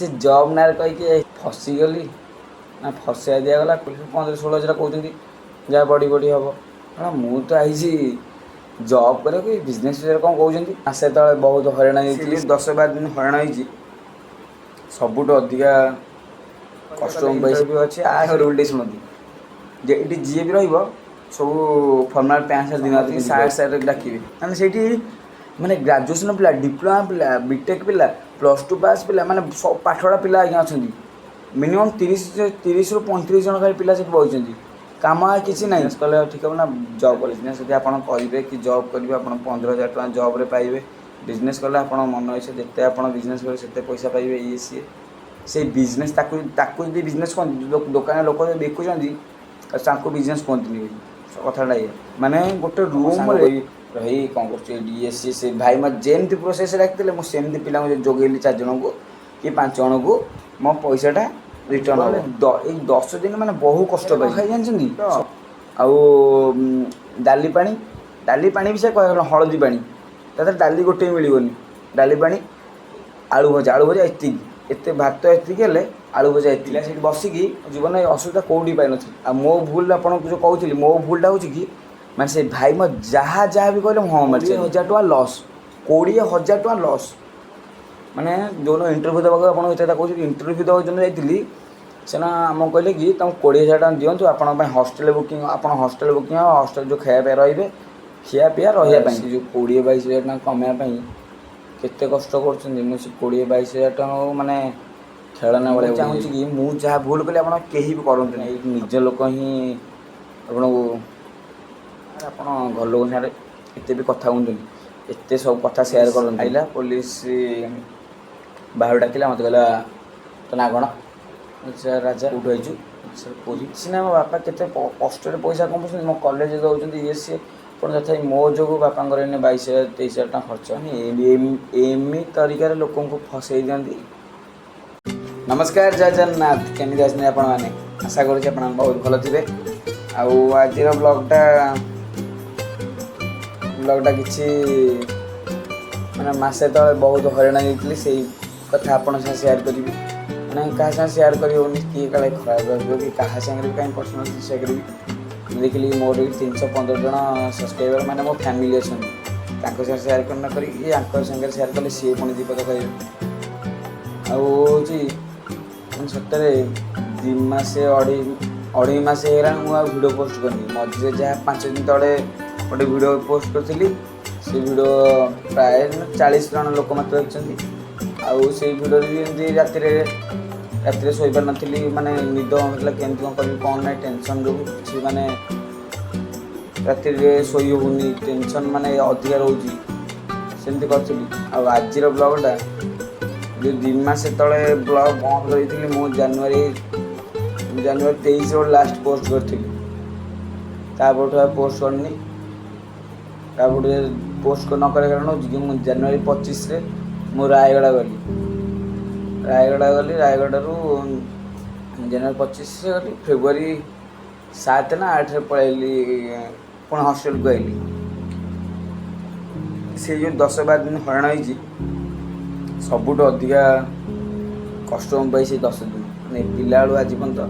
ସେ ଜବ୍ ନାଁରେ କହିକି ଫସିଗଲି ନା, ଫସେଇ ଦିଆଗଲା। 15-16 ହଜାର କହୁଛନ୍ତି, ଯାହା ବଢ଼ି ବଢ଼ି ହେବ। ମୁଁ ତ ଆଇଛି ଜବ୍ କରିବାକୁ, ବିଜନେସ୍ ବିଷୟରେ କ'ଣ କହୁଛନ୍ତି? ମାସେ ତଳେ ବହୁତ ହଇରାଣ ହେଇଛି, 10-12 ଦିନ ହଇରାଣ ହେଇଛି। ସବୁଠୁ ଅଧିକା କଷ୍ଟ ଇଣ୍ଟରଭ୍ୟୁ ଅଛି। ଆ ରୁଲ୍ ଟିକେ ଶୁଣନ୍ତି ଯେ ଏଠି ଯିଏ ବି ରହିବ, ସବୁ ଫର୍ମାଲ୍ ପ୍ୟାଣ୍ଟ ସାର୍ଟ, ଦିନ ରାତି ସାର୍ଟ ସାର୍ଟ ଡାକିବେ। ମାନେ ସେଇଠି ମାନେ ଗ୍ରାଜୁଏସନ୍ ପିଲା, ଡିପ୍ଲୋମା ପିଲା, ବିଟେକ୍ ପିଲା, +2 ପାସ୍ ପିଲା, ମାନେ ସବୁ ପାଠପଢ଼ା ପିଲା ଆଜ୍ଞା ଅଛନ୍ତି। ମିନିମମ୍ 30ରୁ 35 ଜଣ ଖାଲି ପିଲା ସେଠି ବସିଛନ୍ତି। କାମ ଆଉ କିଛି ନାହିଁ। କଲେ ଠିକ୍ ହେବ ନା ଜବ୍ କଲେ? ବିଜନେସ୍ ଯଦି ଆପଣ କରିବେ କି ଜବ୍ କରିବେ, ଆପଣ 15,000 ଟଙ୍କା ଜବ୍ରେ ପାଇବେ। ବିଜନେସ୍ କଲେ ଆପଣ ମନ ଇଚ୍ଛା ଯେତେ ଆପଣ ବିଜନେସ୍ କରିବେ, ସେତେ ପଇସା ପାଇବେ, ଇଏ ସିଏ। ସେଇ ବିଜନେସ୍ ତାକୁ ତାକୁ ଯଦି ବିଜନେସ୍ କୁହନ୍ତି, ଦୋକାନରେ ଲୋକ ଯଦି ବିକୁଛନ୍ତି, ତାଙ୍କୁ ବିଜନେସ୍ କୁହନ୍ତିନି। କଥାଟା ଏଇଆ। ମାନେ ଗୋଟେ ରୁମ୍ରେ ରହି କ'ଣ କରୁଛୁ ଏଇଠି, ଇଏ ସିଏ। ସେ ଭାଇ ମୋତେ ଯେମିତି ପ୍ରୋସେସ୍ ଡାକିଥିଲେ, ମୁଁ ସେମିତି ପିଲାଙ୍କୁ ଯୋଗେଇଲି, ଚାରି ଜଣଙ୍କୁ କି ପାଞ୍ଚ ଜଣଙ୍କୁ। ମୋ ପଇସାଟା ରିଟର୍ନ ହେବ। ଏଇ 10 ଦିନ ମାନେ ବହୁ କଷ୍ଟ ପାଇ ଖାଇ ଜାଣିଛନ୍ତି। ଆଉ ଡାଲି ପାଣି, ଡାଲି ପାଣି ବି ସେ କହିଗଲା, ହଳଦୀ ପାଣି, ତା ଦେହରେ ଡାଲି ଗୋଟେ ବି ମିଳିବନି। ଡାଲି ପାଣି, ଆଳୁ ଭଜା, ଆଳୁ ଭଜା ଏତିକି, ଏତେ ଭାତ ଏତିକି ହେଲେ ଆଳୁ ଭଜା ଏତିକି। ସେଠି ବସିକି ଜୀବନରେ ଅସୁବିଧା କେଉଁଠି ପାଇନଥିଲି। ଆଉ ମୋ ଭୁଲ ଆପଣଙ୍କୁ ଯେଉଁ କହୁଥିଲି, ମୋ ଭୁଲଟା ହେଉଛି କି ମାନେ ସେ ଭାଇ ମୋ ଯାହା ଯାହା ବି କହିଲେ ମୁଁ ହଁ ମାରିଛି। 1000 ଟଙ୍କା ଲସ୍, 20,000 ଟଙ୍କା ଲସ୍। ମାନେ ଯେଉଁଦିନ ଇଣ୍ଟରଭ୍ୟୁ ଦେବାକୁ, ଆପଣଙ୍କୁ ଏତେ କଥା କହୁଛି, ଇଣ୍ଟରଭ୍ୟୁ ଦେବାକୁ ଯେଉଁଦିନ ଯାଇଥିଲି, ସେଦିନ ଆମକୁ କହିଲେ କି ତୁମକୁ 20,000 ଟଙ୍କା ଦିଅନ୍ତୁ, ଆପଣଙ୍କ ପାଇଁ ହଷ୍ଟେଲ ବୁକିଂ, ଆପଣ ହଷ୍ଟେଲ ବୁକିଂ ହେବ, ହଷ୍ଟେଲ ଯେଉଁ ଖାଇବା ପିଇବା ରହିବେ, ଖିଆ ପିଆ ରହିବା ପାଇଁ। ସେ ଯେଉଁ 20-22 ହଜାର ଟଙ୍କା କମେଇବା ପାଇଁ କେତେ କଷ୍ଟ କରୁଛନ୍ତି, ମୁଁ ସେ 20-22 ହଜାର ଟଙ୍କାକୁ ମାନେ ଖେଳନା ଭଳିଆ ଚାହୁଁଛି କି ମୁଁ ଯାହା ଭୁଲ କଲି, ଆପଣ କେହି ବି କରନ୍ତୁ ନାହିଁ। ନିଜ ଲୋକ ହିଁ ଆପଣଙ୍କୁ, ଆପଣ ଘର ଲୋକଙ୍କ ସାଙ୍ଗରେ ଏତେ ବି କଥା ହୁଅନ୍ତୁନି, ଏତେ ସବୁ କଥା ସେୟାର କରନ୍ତୁ। ଆଇଲା ପୋଲିସ, ବାହାରୁ ଡାକିଲା ମୋତେ, କହିଲା, ତୋ ନାଁ କ'ଣ? ସାର୍, ରାଜା। କେଉଁଠୁ ଆଇଛୁ? ସାର୍, ପୁରୀ। ସିନା ମୋ ବାପା କେତେ କଷ୍ଟରେ ପଇସା କମାଉଛନ୍ତି, ମୋ କଲେଜ ଦେଉଛନ୍ତି, ଇଏ ସିଏ, પણ ତଥାପି ମୋ ଯୋଗୁଁ ବାପାଙ୍କର ଏଇନେ 22,000 23,000 ଟଙ୍କା ଖର୍ଚ୍ଚ। ଏମିତି ତରିକାରେ ଲୋକଙ୍କୁ ଫସେଇ ଦିଅନ୍ତି। ନମସ୍କାର, ଜୟ ଜଗନ୍ନାଥ। କେମିତି ଅଛନ୍ତି ଆପଣମାନେ? ଆଶା କରୁଛି ଆପଣ ବହୁତ ଭଲ ଥିବେ। ଆଉ ଆଜିର ବ୍ଲଗ୍ଟା କିଛି ମାନେ ମାସେ ତଳେ ବହୁତ ହଇରାଣ ହେଇଥିଲି, ସେଇ କଥା ଆପଣଙ୍କ ସାଙ୍ଗେ ସେୟାର କରିବି। ମାନେ କାହା ସାଙ୍ଗେ ସେୟାର କରି ହେଉନି, କିଏ କାଳେ ଖରାପ ଭାବିବ କି, କାହା ସାଙ୍ଗରେ ବି କାହିଁ ପର୍ସନାଲ୍ ସେୟାର କରିବି। ମୁଁ ଦେଖିଲି ମୋର ବି 315 ଜଣ ସବସ୍କ୍ରାଇବର, ମାନେ ମୋ ଫ୍ୟାମିଲି ଅଛନ୍ତି। ତାଙ୍କ ସାଙ୍ଗରେ ସେୟାର କରି ନ କରିକି ୟାଙ୍କ ସାଙ୍ଗରେ ସେୟାର କଲେ ସିଏ ପୁଣି ଦୁଇ ପଦ କହିବେ। ଆଉ ହେଉଛି ମାନେ ସତରେ 2 ମାସେ, ଅଢ଼େଇ ମାସ ହେଇଗଲାଣି, ମୁଁ ଆଉ ଭିଡ଼ିଓ ପୋଷ୍ଟ କରିନି। ମଝିରେ ଯାହା 5 ଦିନ ତଳେ ଗୋଟେ ଭିଡ଼ିଓ ପୋଷ୍ଟ କରିଥିଲି, ସେ ଭିଡ଼ିଓ ପ୍ରାୟ 40 ଜଣ ଲୋକ ମାତ୍ର ଦେଖିଛନ୍ତି। ଆଉ ସେଇ ଭିଡ଼ିଓରେ ବି ଏମିତି ରାତିରେ ରାତିରେ ଶୋଇପାରିନଥିଲି, ମାନେ ନିଦ ହେଉନଥିଲା, କେମିତି କ'ଣ କରିବି କ'ଣ ନାହିଁ, ଟେନସନ୍ ଯୋଗୁଁ କିଛି ମାନେ ରାତିରେ ଶୋଇ ହେଉନି, ଟେନସନ୍ ମାନେ ଅଧିକା ରହୁଛି, ସେମିତି କରିଥିଲି। ଆଉ ଆଜିର ବ୍ଲଗ୍ଟା, ଯେଉଁ 2 ମାସ ତଳେ ବ୍ଲଗ୍ ବନ୍ଦ କରିଥିଲି, ମୁଁ ଜାନୁଆରୀ ଜାନୁଆରୀ 23 ଗୋଟେ ଲାଷ୍ଟ ପୋଷ୍ଟ କରିଥିଲି। ତାପରଠୁ ଆଉ ପୋଷ୍ଟ କରିନି। ତାପରଠୁ ପୋଷ୍ଟ ନ କରିବା କାରଣ ହେଉଛି କି ମୁଁ ଜାନୁଆରୀ 25ରେ ମୁଁ ରାୟଗଡ଼ା ଗଲି। ରାୟଗଡ଼ା ଗଲି, ରାୟଗଡ଼ାରୁ ଜାନୁଆରୀ 25ରେ ଗଲି, ଫେବୃଆରୀ 7 ନା 8ରେ ପଳେଇଲି, ପୁଣି ହଷ୍ଟେଲକୁ ଆଇଲି। ସେଇ ଯେଉଁ 10-12 ଦିନ ହଇରାଣ ହେଇଛି, ସବୁଠୁ ଅଧିକା କଷ୍ଟ ମୁଁ ପାଇ ସେଇ 10 ଦିନ। ମାନେ ପିଲାବେଳୁ ଆଜି ପର୍ଯ୍ୟନ୍ତ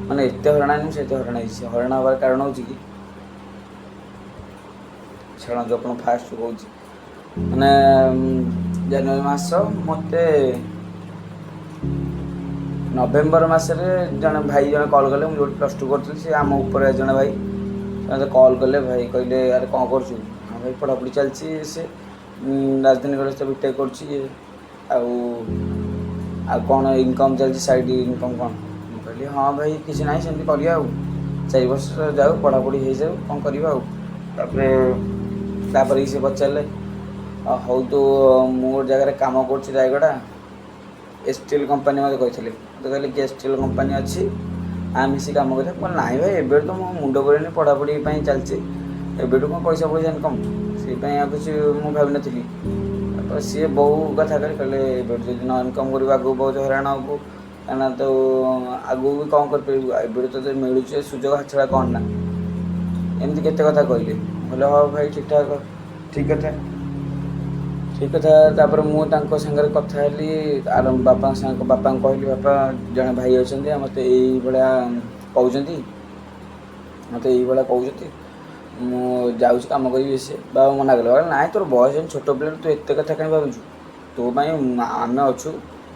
ମାନେ ଏତେ ହଇରାଣ ହେଇନି, ସେତେ ହଇରାଣ ହେଇଛି। ହଇରାଣ ହେବାର କାରଣ ହେଉଛି କି, ଛାଡ଼ନ୍ତୁ, ଆପଣ ଫାଷ୍ଟ କହୁଛି। ମାନେ ଜାନୁଆରୀ ମାସ, ମୋତେ ନଭେମ୍ବର ମାସରେ ଜଣେ ଭାଇ ଜଣେ କଲ୍ କଲେ। ମୁଁ ଯେଉଁଠି +2 କରୁଥିଲି, ସେ ଆମ ଉପରେ ଜଣେ ଭାଇ, ସେ ମୋତେ କଲ୍ କଲେ। ଭାଇ କହିଲେ, ଆରେ କ'ଣ କରୁଛୁ? ହଁ ଭାଇ, ପଢ଼ାପଢ଼ି ଚାଲିଛି। ସେ ରାଜଧାନୀ କଲେଜ ତ ବିଟେକ୍ କରୁଛି। ଆଉ ଆଉ କ'ଣ ଇନକମ୍ ଚାଲିଛି, ସାଇଡ଼୍ ଇନକମ୍ କ'ଣ? ମୁଁ କହିଲି, ହଁ ଭାଇ, କିଛି ନାହିଁ, ସେମିତି କରିବା ଆଉ, 4 ବର୍ଷ ଯାଉ, ପଢ଼ାପଢ଼ି ହେଇଯାଉ, କ'ଣ କରିବା ଆଉ। ତାପରେ ତାପରେ ସେ ପଚାରିଲେ, ହଉ ତୁ, ମୁଁ ଗୋଟେ ଜାଗାରେ କାମ କରୁଛି, Rayagada S T L company ମୋତେ କହିଥିଲେ। ମୋତେ କହିଲେ କି ଏସ୍ ଟି ଏଲ୍ କମ୍ପାନୀ ଅଛି, ଆମେ ମିଶି କାମ କରିବା। ମୁଁ କହିଲି, ନାଇଁ ଭାଇ, ଏବେଠୁ ତ ମୋ ମୁଣ୍ଡ ପୁରେଇନି, ପଢ଼ାପଢ଼ି ପାଇଁ ଚାଲିଛି, ଏବେଠୁ କ'ଣ ପଇସା ପଇସା ଇନକମ୍? ସେଇପାଇଁ ଆଉ କିଛି ମୁଁ ଭାବିନଥିଲି। ତାପରେ ସିଏ ବହୁ କଥା କହିଲେ, କହିଲେ ଏବେଠୁ ଯଦି ନ ଇନକମ୍ କରିବୁ, ଆଗକୁ ବହୁତ ହଇରାଣ ହେବୁ, କାହିଁକିନା ତୁ ଆଗକୁ ବି କ'ଣ କରିପାରିବୁ? ଏବେଠୁ ତୋତେ ମିଳୁଛି ସୁଯୋଗ, ହାତଛଡ଼ା କ'ଣ ନା, ଏମିତି କେତେ କଥା କହିଲେ। କହିଲେ, ହଉ ଭାଇ, ଠିକ୍ ଠାକ୍, ଠିକ୍ କଥା। ସେଇ କଥା। ତାପରେ ମୁଁ ତାଙ୍କ ସାଙ୍ଗରେ କଥା ହେଲି, ଆର ବାପାଙ୍କ ସାଙ୍ଗ, ବାପାଙ୍କୁ କହିଲି, ବାପା, ଜଣେ ଭାଇ ଅଛନ୍ତି ଆଉ ମୋତେ ଏଇଭଳିଆ କହୁଛନ୍ତି, ମୋତେ ଏଇଭଳିଆ କହୁଛନ୍ତି, ମୁଁ ଯାଉଛି କାମ କରିବି। ସେ ବାବା ମନା କଲେ। ବାବା, ନାଇଁ, ତୋର ବୟସ ହେଇନି, ଛୋଟ ପିଲାଟା, ତୁ ଏତେ କଥା କାହିଁ ଭାବୁଛୁ? ତୋ ପାଇଁ ଆମେ ଅଛୁ,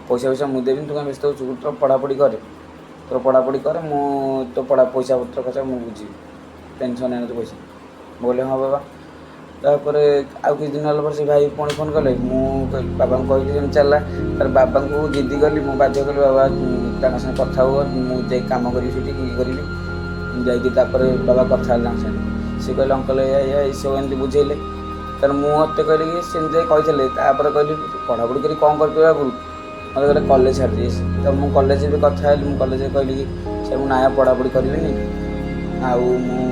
ପଇସା ପଇସା ମୁଁ ଦେବିନି, ତୁ କାହିଁ ବ୍ୟସ୍ତ ହେଉଛୁ? ତୋର ପଢ଼ାପଢ଼ି କରେ, ତୋର ପଢ଼ାପଢ଼ି କରେ, ମୁଁ ତୋ ପଢ଼ା ପଇସା ପତ୍ର କଥା ମୁଁ ବୁଝିବି, ଟେନସନ୍ ନେନି ତୁ ପଇସା। ମୁଁ କହିଲି, ହଁ ବାବା। ତାପରେ ଆଉ କିଛି ଦିନ ହେଲା ପରେ ସେ ଭାଇ ପୁଣି ଫୋନ୍ କଲେ। ମୁଁ କହିଲି, ବାବାଙ୍କୁ କହିଲି, ଯେମିତି ଚାଲିଲା। ତାପରେ ବାବାଙ୍କୁ ଜିଦି କଲି, ମୁଁ ବାଧ୍ୟ କଲି, ବାବା, ତାଙ୍କ ସାଙ୍ଗେ କଥା ହୁଅ, ମୁଁ ଯାଇକି କାମ କରିବି ସେଠି, ଇଏ କରିବି ଯାଇକି। ତାପରେ ବାବା କଥା ହେଲେ ତାଙ୍କ ସାଙ୍ଗେ। ସେ କହିଲେ, ଅଙ୍କଲ, ଏଇଆ ଏଇଆ ଏସବୁ ଏମିତି ବୁଝେଇଲେ। ତାପରେ ମୁଁ ମୋତେ କହିଲି କି ସେମିତି ଯାଇ କହିଥିଲେ। ତାପରେ କହିଲି, ପଢ଼ାପଢ଼ି କରି କ'ଣ କରିପାରିବ ଆଗରୁ? ମୋତେ କହିଲେ, କଲେଜ ଛାଡ଼ିଦିଏ। ତ ମୁଁ କଲେଜରେ ବି କଥା ହେଲି। ମୁଁ କଲେଜରେ କହିଲି କି ସାର୍, ମୁଁ ନାଇଁ, ପଢ଼ାପଢ଼ି କରିବିନି ଆଉ, ମୁଁ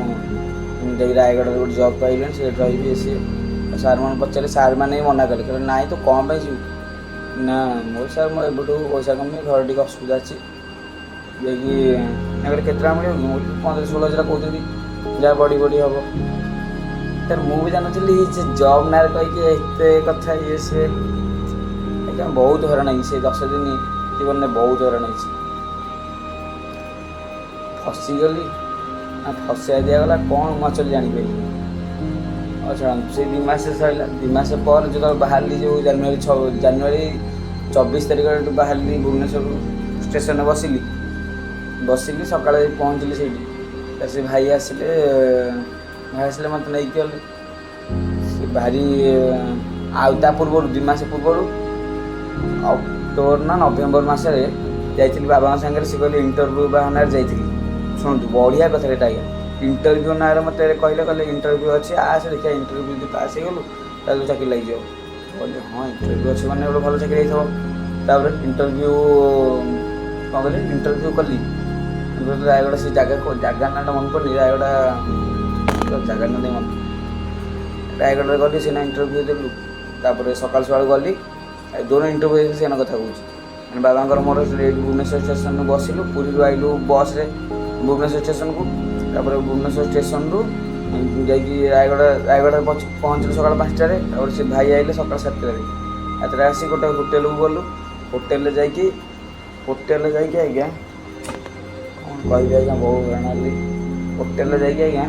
ଯାଇକି ରାୟଗଡ଼ାରେ ଗୋଟେ ଜବ୍ ପାଇଲିଣି, ସେଇଠି ରହିବି ସିଏ। ସାର୍ ମାନେ ପଚାରିଲେ, ସାର୍ ମାନେ ବି ମନା କଲେ। କହିଲେ, ନାଇଁ, ତୁ କ'ଣ ପାଇଁ ଯିବୁ? ନା ମୋର ସାର୍, ମୁଁ ଏବେଠୁ ପଇସା କମେଇ, ଘରେ ଟିକେ ଅସୁବିଧା ଅଛି ଯାଇକି। ନା, କହିଲେ, କେତେ ଟଙ୍କା ମିଳିବ? ମୁଁ 15-16 ହଜାର କହୁଛନ୍ତି, ଯାହା ବଢ଼ି ବଢ଼ି ହେବ। ସାର୍, ମୁଁ ବି ଜାଣିନଥିଲି ଯେ ଜବ୍ ନାଁରେ କହିକି ଏତେ କଥା ଇଏ ସିଏ। ଆଜ୍ଞା, ବହୁତ ହଇରାଣ ହେଇଛି ସେ 10 ଦିନ ଜୀବନରେ, ବହୁତ ହଇରାଣ ହେଇଛି। ଫସିଗଲି ନା ଫସେଇ ଦିଆଗଲା କ'ଣ, ମୁଁ ଆକ୍ଚୁଆଲି ଜାଣିପାରିଲିନି। ଆଉ ଛାଡ଼ନ୍ତୁ, ସେ 2 ମାସ ସରିଲା। 2 ମାସ ପରେ ଯେତେବେଳେ ବାହାରିଲି, ଯେଉଁ ଜାନୁଆରୀ 6, ଜାନୁଆରୀ 24 ତାରିଖରେ ଏଠୁ ବାହାରିଲି, ଭୁବନେଶ୍ୱରରୁ ଷ୍ଟେସନରେ ବସିଲି। ବସିଲି, ସକାଳେ ପହଞ୍ଚିଲି ସେଇଠି। ସେ ଭାଇ ଆସିଲେ, ଭାଇ ଆସିଲେ, ମୋତେ ନେଇକି ଗଲେ। ସେ ଭାରି ଆଉ ତା ପୂର୍ବରୁ 2 ମାସ ପୂର୍ବରୁ ଅକ୍ଟୋବର ନା ନଭେମ୍ବର ମାସରେ ଯାଇଥିଲି ବାବାଙ୍କ ସାଙ୍ଗରେ। ସେ କହିଲେ, ଇଣ୍ଟରଭ୍ୟୁ ବାହାନାରେ ଯାଇଥିଲି। ଶୁଣନ୍ତୁ, ବଢ଼ିଆ କଥା ଏଇଟା ଆଜ୍ଞା। ଇଣ୍ଟରଭ୍ୟୁ ନାଁରେ ମୋତେ କହିଲେ, କହିଲେ, ଇଣ୍ଟରଭ୍ୟୁ ଅଛି, ଆସେ ଦେଖିବା, ଇଣ୍ଟରଭ୍ୟୁ ଯଦି ପାସ୍ ହେଇଗଲୁ ତାହେଲେ ଚାକିରି ଲାଗିଯିବ। କହିଲି, ହଁ, ଇଣ୍ଟରଭ୍ୟୁ ଅଛି ମାନେ ଗୋଟେ ଭଲ ଚାକିରି ହେଇଥିବ। ତାପରେ ଇଣ୍ଟରଭ୍ୟୁ କ'ଣ କଲି, ଇଣ୍ଟରଭ୍ୟୁ କଲି ରାୟଗଡ଼ା ସେ ଜାଗା, ଜାଗା ନାଁଟା ମନେ ପଡ଼ୁନି, ରାୟଗଡ଼ା ଜାଗା ନାଁ ମନେ, ରାୟଗଡ଼ାରେ ଗଲି, ସେନା ଇଣ୍ଟରଭ୍ୟୁ ଦେଲୁ। ତାପରେ ସକାଳୁ ସକାଳୁ ଗଲି। ଯେଉଁଦିନ ଇଣ୍ଟରଭ୍ୟୁ ହେଇଥିଲା ସେଦିନ କଥା କହୁଛି। ମାନେ ବାବାଙ୍କର ମୋର ଏଇଠି ଭୁବନେଶ୍ୱର ଷ୍ଟେସନରୁ ବସିଲୁ, ପୁରୀରୁ ଆଇଲୁ ବସ୍ରେ ଭୁବନେଶ୍ୱର ଷ୍ଟେସନକୁ। ତାପରେ ଭୁବନେଶ୍ୱର ଷ୍ଟେସନରୁ ଯାଇକି ରାୟଗଡ଼ା, ରାୟଗଡ଼ାରେ ପହଞ୍ଚିଲୁ ସକାଳ 5ଟାରେ। ତାପରେ ସେ ଭାଇ ଆଇଲେ ସକାଳ 7ଟାରେ। 7ଟାରେ ଆସି ଗୋଟେ ହୋଟେଲକୁ ଗଲୁ। ହୋଟେଲରେ ଯାଇକି ଆଜ୍ଞା, କ'ଣ କହିବି ଆଜ୍ଞା, ବହୁତ ହଇରାଣ ହେଲି। ହୋଟେଲରେ ଯାଇକି ଆଜ୍ଞା,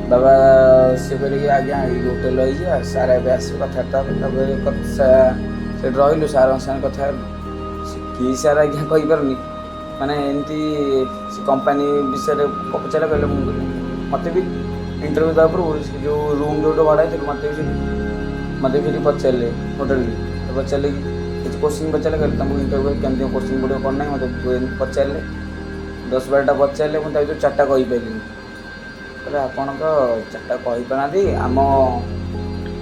ବାବା ସିଏ କହିଲେ କି ଆଜ୍ଞା, ଏଇ ହୋଟେଲ ରହିଯିବା, ସାର୍ ଏବେ ଆସିବେ, କଥାବାର୍ତ୍ତା ହେବେ। ତାପରେ ସେଠି ରହିଲୁ, ସାର୍ଙ୍କ ସାଙ୍ଗେ କଥା ହେଲୁ। ସେ କି ସାର୍ ଆଜ୍ଞା କହିପାରୁନି। ମାନେ ଏମିତି ସେ କମ୍ପାନୀ ବିଷୟରେ ପଚାରିଲେ। କହିଲେ, ମୁଁ ମୋତେ ବି ଇଣ୍ଟରଭ୍ୟୁ ଦେବା ପୂର୍ବରୁ ସେ ଯେଉଁ ରୁମ୍ ଯେଉଁଠି ଭଡ଼ା ହେଇଥିଲୁ, ମୋତେ ବି ସେଠି ପଚାରିଲେ। ହୋଟେଲରେ ପଚାରିଲେ କି କିଛି କୋଶ୍ଚିନ୍ ପଚାରିଲେ। କହିଲେ, ତୁମକୁ ଇଣ୍ଟରଭ୍ୟୁ କେମିତି କୋଶ୍ଚିନ୍ ପଡ଼ିବ କ'ଣ ନାହିଁ, ମୋତେ ଏମିତି ପଚାରିଲେ। 10-12ଟା ପଚାରିଲେ, ମୁଁ ତା ଭିତରୁ ଚାରିଟା କହିପାରିଲିନି। କହିଲେ, ଆପଣ ତ ଚାରିଟା କହିପାରୁନାହାନ୍ତି, ଆମ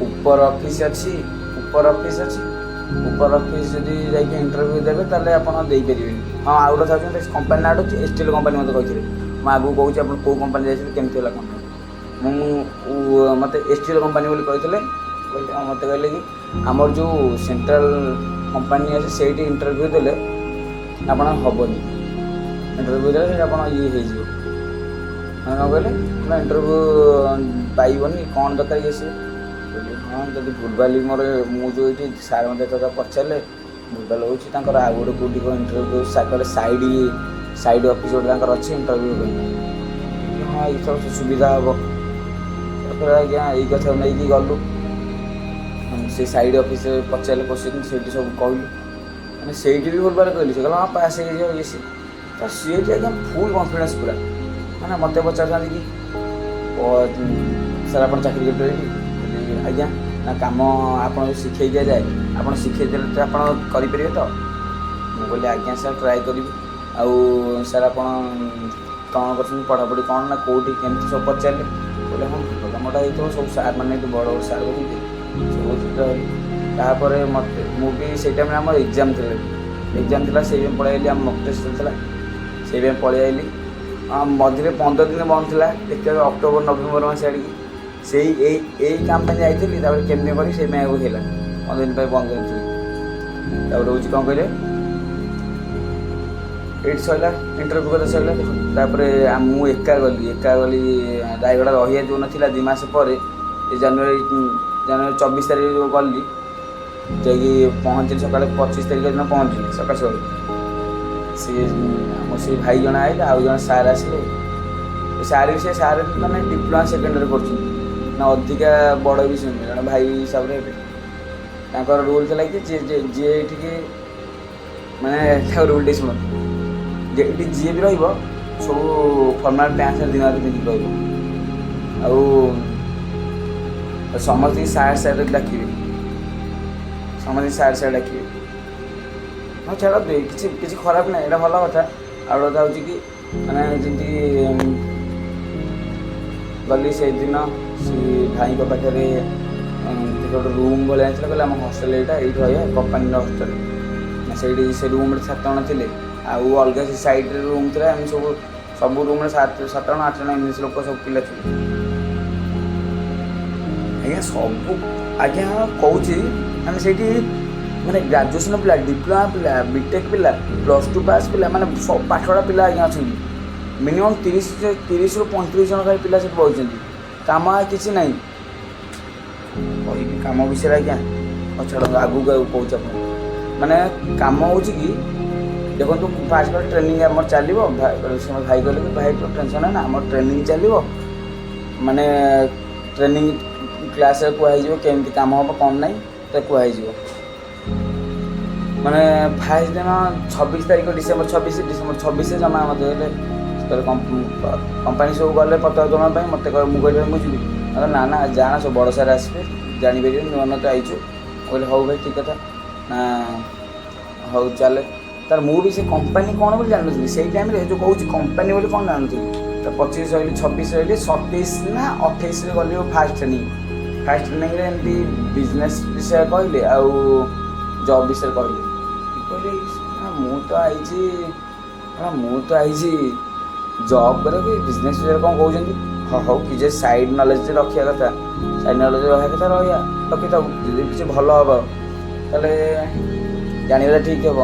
ଉପର ଅଫିସ୍ ଅଛି, ଉପର ଅଫିସ୍ ଅଛି, ଉପର ଅଫିସ୍ ଯଦି ଯାଇକି ଇଣ୍ଟରଭ୍ୟୁ ଦେବେ ତାହେଲେ ଆପଣ ଦେଇପାରିବେନି। ହଁ, ଆଉ ଗୋଟେ କଥା, କମ୍ପାନୀ ନାଁଟା ହେଉଛି ଏସ୍ କମ୍ପାନୀ ମୋତେ କହିଥିଲେ। ମୁଁ ଆଗକୁ କହୁଛି ଆପଣ କେଉଁ କମ୍ପାନୀ ଯାଇଥିଲେ, କେମିତି ହେଲା କ'ଣ। ମୁଁ ମୋତେ ଏସ୍ କମ୍ପାନୀ ବୋଲି କହିଥିଲେ। କହିଲେ, ମୋତେ କହିଲେ କି ଆମର ଯେଉଁ ସେଣ୍ଟ୍ରାଲ କମ୍ପାନୀ ଅଛି, ସେଇଠି ଇଣ୍ଟରଭ୍ୟୁ ଦେଲେ ଆପଣ ହେବନି, ଇଣ୍ଟରଭ୍ୟୁ ଦେଲେ ସେଇଟା ଆପଣ ଇଏ ହେଇଯିବ। ମାନେ କ'ଣ କହିଲେ ନା ଇଣ୍ଟରଭ୍ୟୁ ପାଇବନି, କ'ଣ ଦରକାର ଇଏ ସିଏ। କହିଲି, ହଁ, ଯଦି ଭୁଲଭାଲି ମୋର, ମୁଁ ଯେଉଁ ଏଇଠି ସାର୍ ମୋତେ ଏତେ ପଚାରିଲେ, ଭୁଲଭାଲ ହେଉଛି ତାଙ୍କର, ଆଉ ଗୋଟେ କେଉଁଠି କ'ଣ ଇଣ୍ଟରଭ୍ୟୁ କହିଲେ, ସାଇଡ଼୍ ଅଫିସ୍ ଗୋଟେ ତାଙ୍କର ଅଛି ଇଣ୍ଟରଭ୍ୟୁ ପାଇଁ। ହଁ, ଏଇଥର ସୁବିଧା ହେବ। ତାପରେ ଆଜ୍ଞା, ଏଇ କଥା ନେଇକି ଗଲୁ ସେ ସାଇଡ଼୍ ଅଫିସରେ। ପଚାରିଲେ କୋଶ୍ଚିନ୍, ସେଇଠି ସବୁ କହିଲୁ। ମାନେ ସେଇଠି ବି ଭୁଲଭାଲ କହିଲି। ସେ କହିଲା, ହଁ, ପାସ୍ ହେଇଯିବ ଇଏ ସିଏ। ତ ସିଏଠି ଆଜ୍ଞା ଫୁଲ୍ କନଫିଡେନ୍ସ ପୁରା। ମାନେ ମୋତେ ପଚାରୁଥାନ୍ତି କି, ସାର୍, ଆପଣ ଚାକିରି କରିପାରିବେ? କହିଲି, ଆଜ୍ଞା। ନା, କାମ ଆପଣଙ୍କୁ ଶିଖେଇ ଦିଆଯାଏ, ଆପଣ ଶିଖେଇ ଦେଲେ ତ ଆପଣ କରିପାରିବେ ତ? ମୁଁ କହିଲି, ଆଜ୍ଞା ସାର୍, ଟ୍ରାଏ କରିବି। ଆଉ ସାର୍, ଆପଣ କ'ଣ କରୁଛନ୍ତି, ପଢ଼ାପଢ଼ି କ'ଣ ନା କେଉଁଠି କେମିତି ସବୁ ପଚାରିଲେ। କହିଲେ, ହଁ, ଭଲ କାମଟା ହେଇଥିବ, ସବୁ ସାର୍ ମାନେ ଏଠି ବଡ଼ ବଡ଼ ସାର୍ ଅଛନ୍ତି ସବୁ ରହିଲେ। ତାପରେ ମୋତେ ମୁଁ ବି ସେଇ ଟାଇମ୍ରେ ଆମର ଏକ୍ଜାମ୍ ଥିଲା, ଏକ୍ଜାମ୍ ଥିଲା, ସେଇ ପାଇଁ ପଳେଇ ଆଇଲି। ଆମ ମକ୍ ଟେଷ୍ଟ ଚାଲିଥିଲା, ସେଇ ପାଇଁ ପଳେଇ ଆଇଲି। ମଝିରେ 15 ଦିନ ବନ୍ଦ ଥିଲା ଦେଖିବା, ଅକ୍ଟୋବର ନଭେମ୍ବର ମାସ ଆଡ଼ିକି। ସେଇ ଏଇ ଏଇ କାମ ପାଇଁ ଯାଇଥିଲି। ତାପରେ କେମିତି କରିବି, ସେଇ ପାଇଁ ଆଉ ହେଲା, 15 ଦିନ ପାଇଁ ବନ୍ଦ କରିଥିଲି। ତାପରେ ହେଉଛି କ'ଣ କହିଲେ, ଏଇଠି ସରିଲା, ଇଣ୍ଟରଭ୍ୟୁ କଥା ସରିଲା। ଦେଖନ୍ତୁ, ତାପରେ ମୁଁ ଏକା ଗଲି, ଏକା ଗଲି ରାୟଗଡ଼ା ରହିବା ଯେଉଁ ନଥିଲା 2 ମାସ ପରେ, ଏ ଜାନୁଆରୀ ଜାନୁଆରୀ 24 ତାରିଖ ଯେଉଁ ଗଲି, ଯାଇକି ପହଞ୍ଚିଲି ସକାଳେ, 25 ତାରିଖ ଦିନ ପହଞ୍ଚିଲି ସକାଳୁ ସକାଳୁ। ସିଏ ଆମ ସେ ଭାଇ ଜଣେ ଆଇଲେ, ଆଉ ଜଣେ ସାର୍ ଆସିଲେ। ସେ ସାର୍ ବି, ସେ ସାର୍ ମାନେ ଡିପ୍ଲୋମା ସେକେଣ୍ଡ ଇୟର୍ କରୁଛନ୍ତି ନା, ଅଧିକା ବଡ଼ ବି ସେ ନୁହେଁ, ଜଣେ ଭାଇ ହିସାବରେ ହେବେ। ତାଙ୍କର ରୁଲ୍ ଥିଲା କି ଯିଏ ଯିଏ ଏଇଠିକି, ମାନେ ତାଙ୍କ ରୁଲ୍ ଟିକେ ଶୁଣନ୍ତୁ, ଯେ ଏଠି ଯିଏ ବି ରହିବ ସବୁ ଫର୍ମାଲ୍ ପ୍ୟାଣ୍ଟ ସାର୍ଟ ଦିନ ରାତି ପିନ୍ଧିକି ରହିବ, ଆଉ ସମସ୍ତଙ୍କୁ ସାର୍ ସାର୍ ଡାକିବେ, ସମସ୍ତଙ୍କୁ ସାର୍ ସାର୍ ଡାକିବେ। ହଁ, ଛାଡ଼, କିଛି କିଛି ଖରାପ ନାହିଁ, ଏଇଟା ଭଲ କଥା। ଆଉ ଗୋଟେ କଥା ହେଉଛି କି ମାନେ ଯେମିତି ଗଲି ସେଇଦିନ ସେ ଭାଇଙ୍କ ପାଖରେ, ଗୋଟେ ରୁମ୍ ଭଳିଆ ଥିଲା। କହିଲେ ଆମ ହଷ୍ଟେଲ୍ ଏଇଟା, ଏଇଠି ରହିବା, କମ୍ପାନୀର ହଷ୍ଟେଲ୍। ସେଇଠି ସେ ରୁମ୍ରେ ସାତ ଜଣ ଥିଲେ, ଆଉ ଅଲଗା ସେ ସାଇଡ଼୍ରେ ରୁମ୍ ଥିଲା। ଆମେ ସବୁ ସବୁ ରୁମ୍ରେ ସାତ ସାତ ଜଣ, ଆଠ ଜଣ ଏମିତି ଲୋକ ସବୁ ପିଲା ଥିଲେ ଆଜ୍ଞା ସବୁ। ଆଜ୍ଞା କହୁଛି, ଆମେ ସେଇଠି ମାନେ ଗ୍ରାଜୁଏସନ୍ ପିଲା, ଡିପ୍ଲୋମା ପିଲା, ବିଟେକ୍ ପିଲା, +2 ପାସ୍ ପିଲା, ମାନେ ସବୁ ପାଠପଢ଼ା ପିଲା ଆଜ୍ଞା ଅଛନ୍ତି। ମିନିମମ୍ 30ରୁ 35 ଜଣ ଖାଲି ପିଲା ସେଠି ବସିଛନ୍ତି। କାମ ଆଉ କିଛି ନାହିଁ। କହିବି କାମ ବିଷୟରେ ଆଜ୍ଞା? ହଉ ଛାଡ଼ନ୍ତୁ, ଆଗକୁ ଆଗକୁ କହୁଛି ଆପଣଙ୍କୁ। ମାନେ କାମ ହେଉଛି କି, ଦେଖନ୍ତୁ, ଫାଷ୍ଟ କଲେ ଟ୍ରେନିଂ ଆମର ଚାଲିବ। ସେ ଭାଇ କହିଲେ କି ଭାଇ, ତୋ ଟେନସନ୍ ନା, ଆମର ଟ୍ରେନିଂ ଚାଲିବ, ମାନେ ଟ୍ରେନିଂ କ୍ଲାସ୍ରେ କୁହାହେଇଯିବ କେମିତି କାମ ହେବ କ'ଣ ନାହିଁ, ତ କୁହାହେଇଯିବ। ମାନେ ଫାଷ୍ଟ ଦିନ 26 ତାରିଖ, ଡିସେମ୍ବର 26, ଡିସେମ୍ବର 26ରେ ଜମା ମୋତେ କହିଲେ, କହିଲେ କମ୍ପାନୀ ସବୁ ଗଲେ ପତାକା ଉତ୍ତୋଳନ ପାଇଁ। ମୋତେ କହିଲେ, ମୁଁ କହିଲି ମୁଁ ଯିବି? କହିଲେ ନା ନା, ଯାଆନା, ସବୁ ବଡ଼ ସାର୍ ଆସିବେ, ଜାଣିପାରିବେ, ନୂଆ ନୂଆ ତ ଆଇଛୁ। ମୁଁ କହିଲି ହଉ ଭାଇ, ଠିକ୍ କଥା ନା, ହଉ ଚାଲେ। ତାର ମୁଁ ବି ସେ କମ୍ପାନୀ କ'ଣ ବୋଲି ଜାଣିନଥିଲି ସେଇ ଟାଇମ୍ରେ, ଯେଉଁ କହୁଛି କମ୍ପାନୀ ବୋଲି କ'ଣ ଜାଣିନଥିଲି। ତ 25 ରହିଲି, 26 ରହିଲି, 27 ନା 28ରେ ଗଲି ଫାଷ୍ଟ ଟ୍ରେନିଂ। ଫାଷ୍ଟ ଟ୍ରେନିଂରେ ଏମିତି ବିଜନେସ୍ ବିଷୟରେ କହିଲେ ଆଉ ଜବ୍ ବିଷୟରେ କହିଲେ। କହିଲେ ନା ମୁଁ ତ ଆଇଛି ନା, ମୁଁ ତ ଆଇଛି ଜବ୍ କରିବାକୁ, ବିଜନେସ୍ ବିଷୟରେ କ'ଣ କହୁଛନ୍ତି? ହଁ ହଉ, କିଛି ସାଇଡ଼୍ ନଲେଜ୍ ରଖିବା କଥା, ସାଇଡ଼୍ ନଲେଜ୍ ରହିବା କଥା, ରହିବା ରଖିଥାଉ। ଯଦି କିଛି ଭଲ ହେବ ତାହେଲେ ଜାଣିବାଟା ଠିକ୍ ହେବ।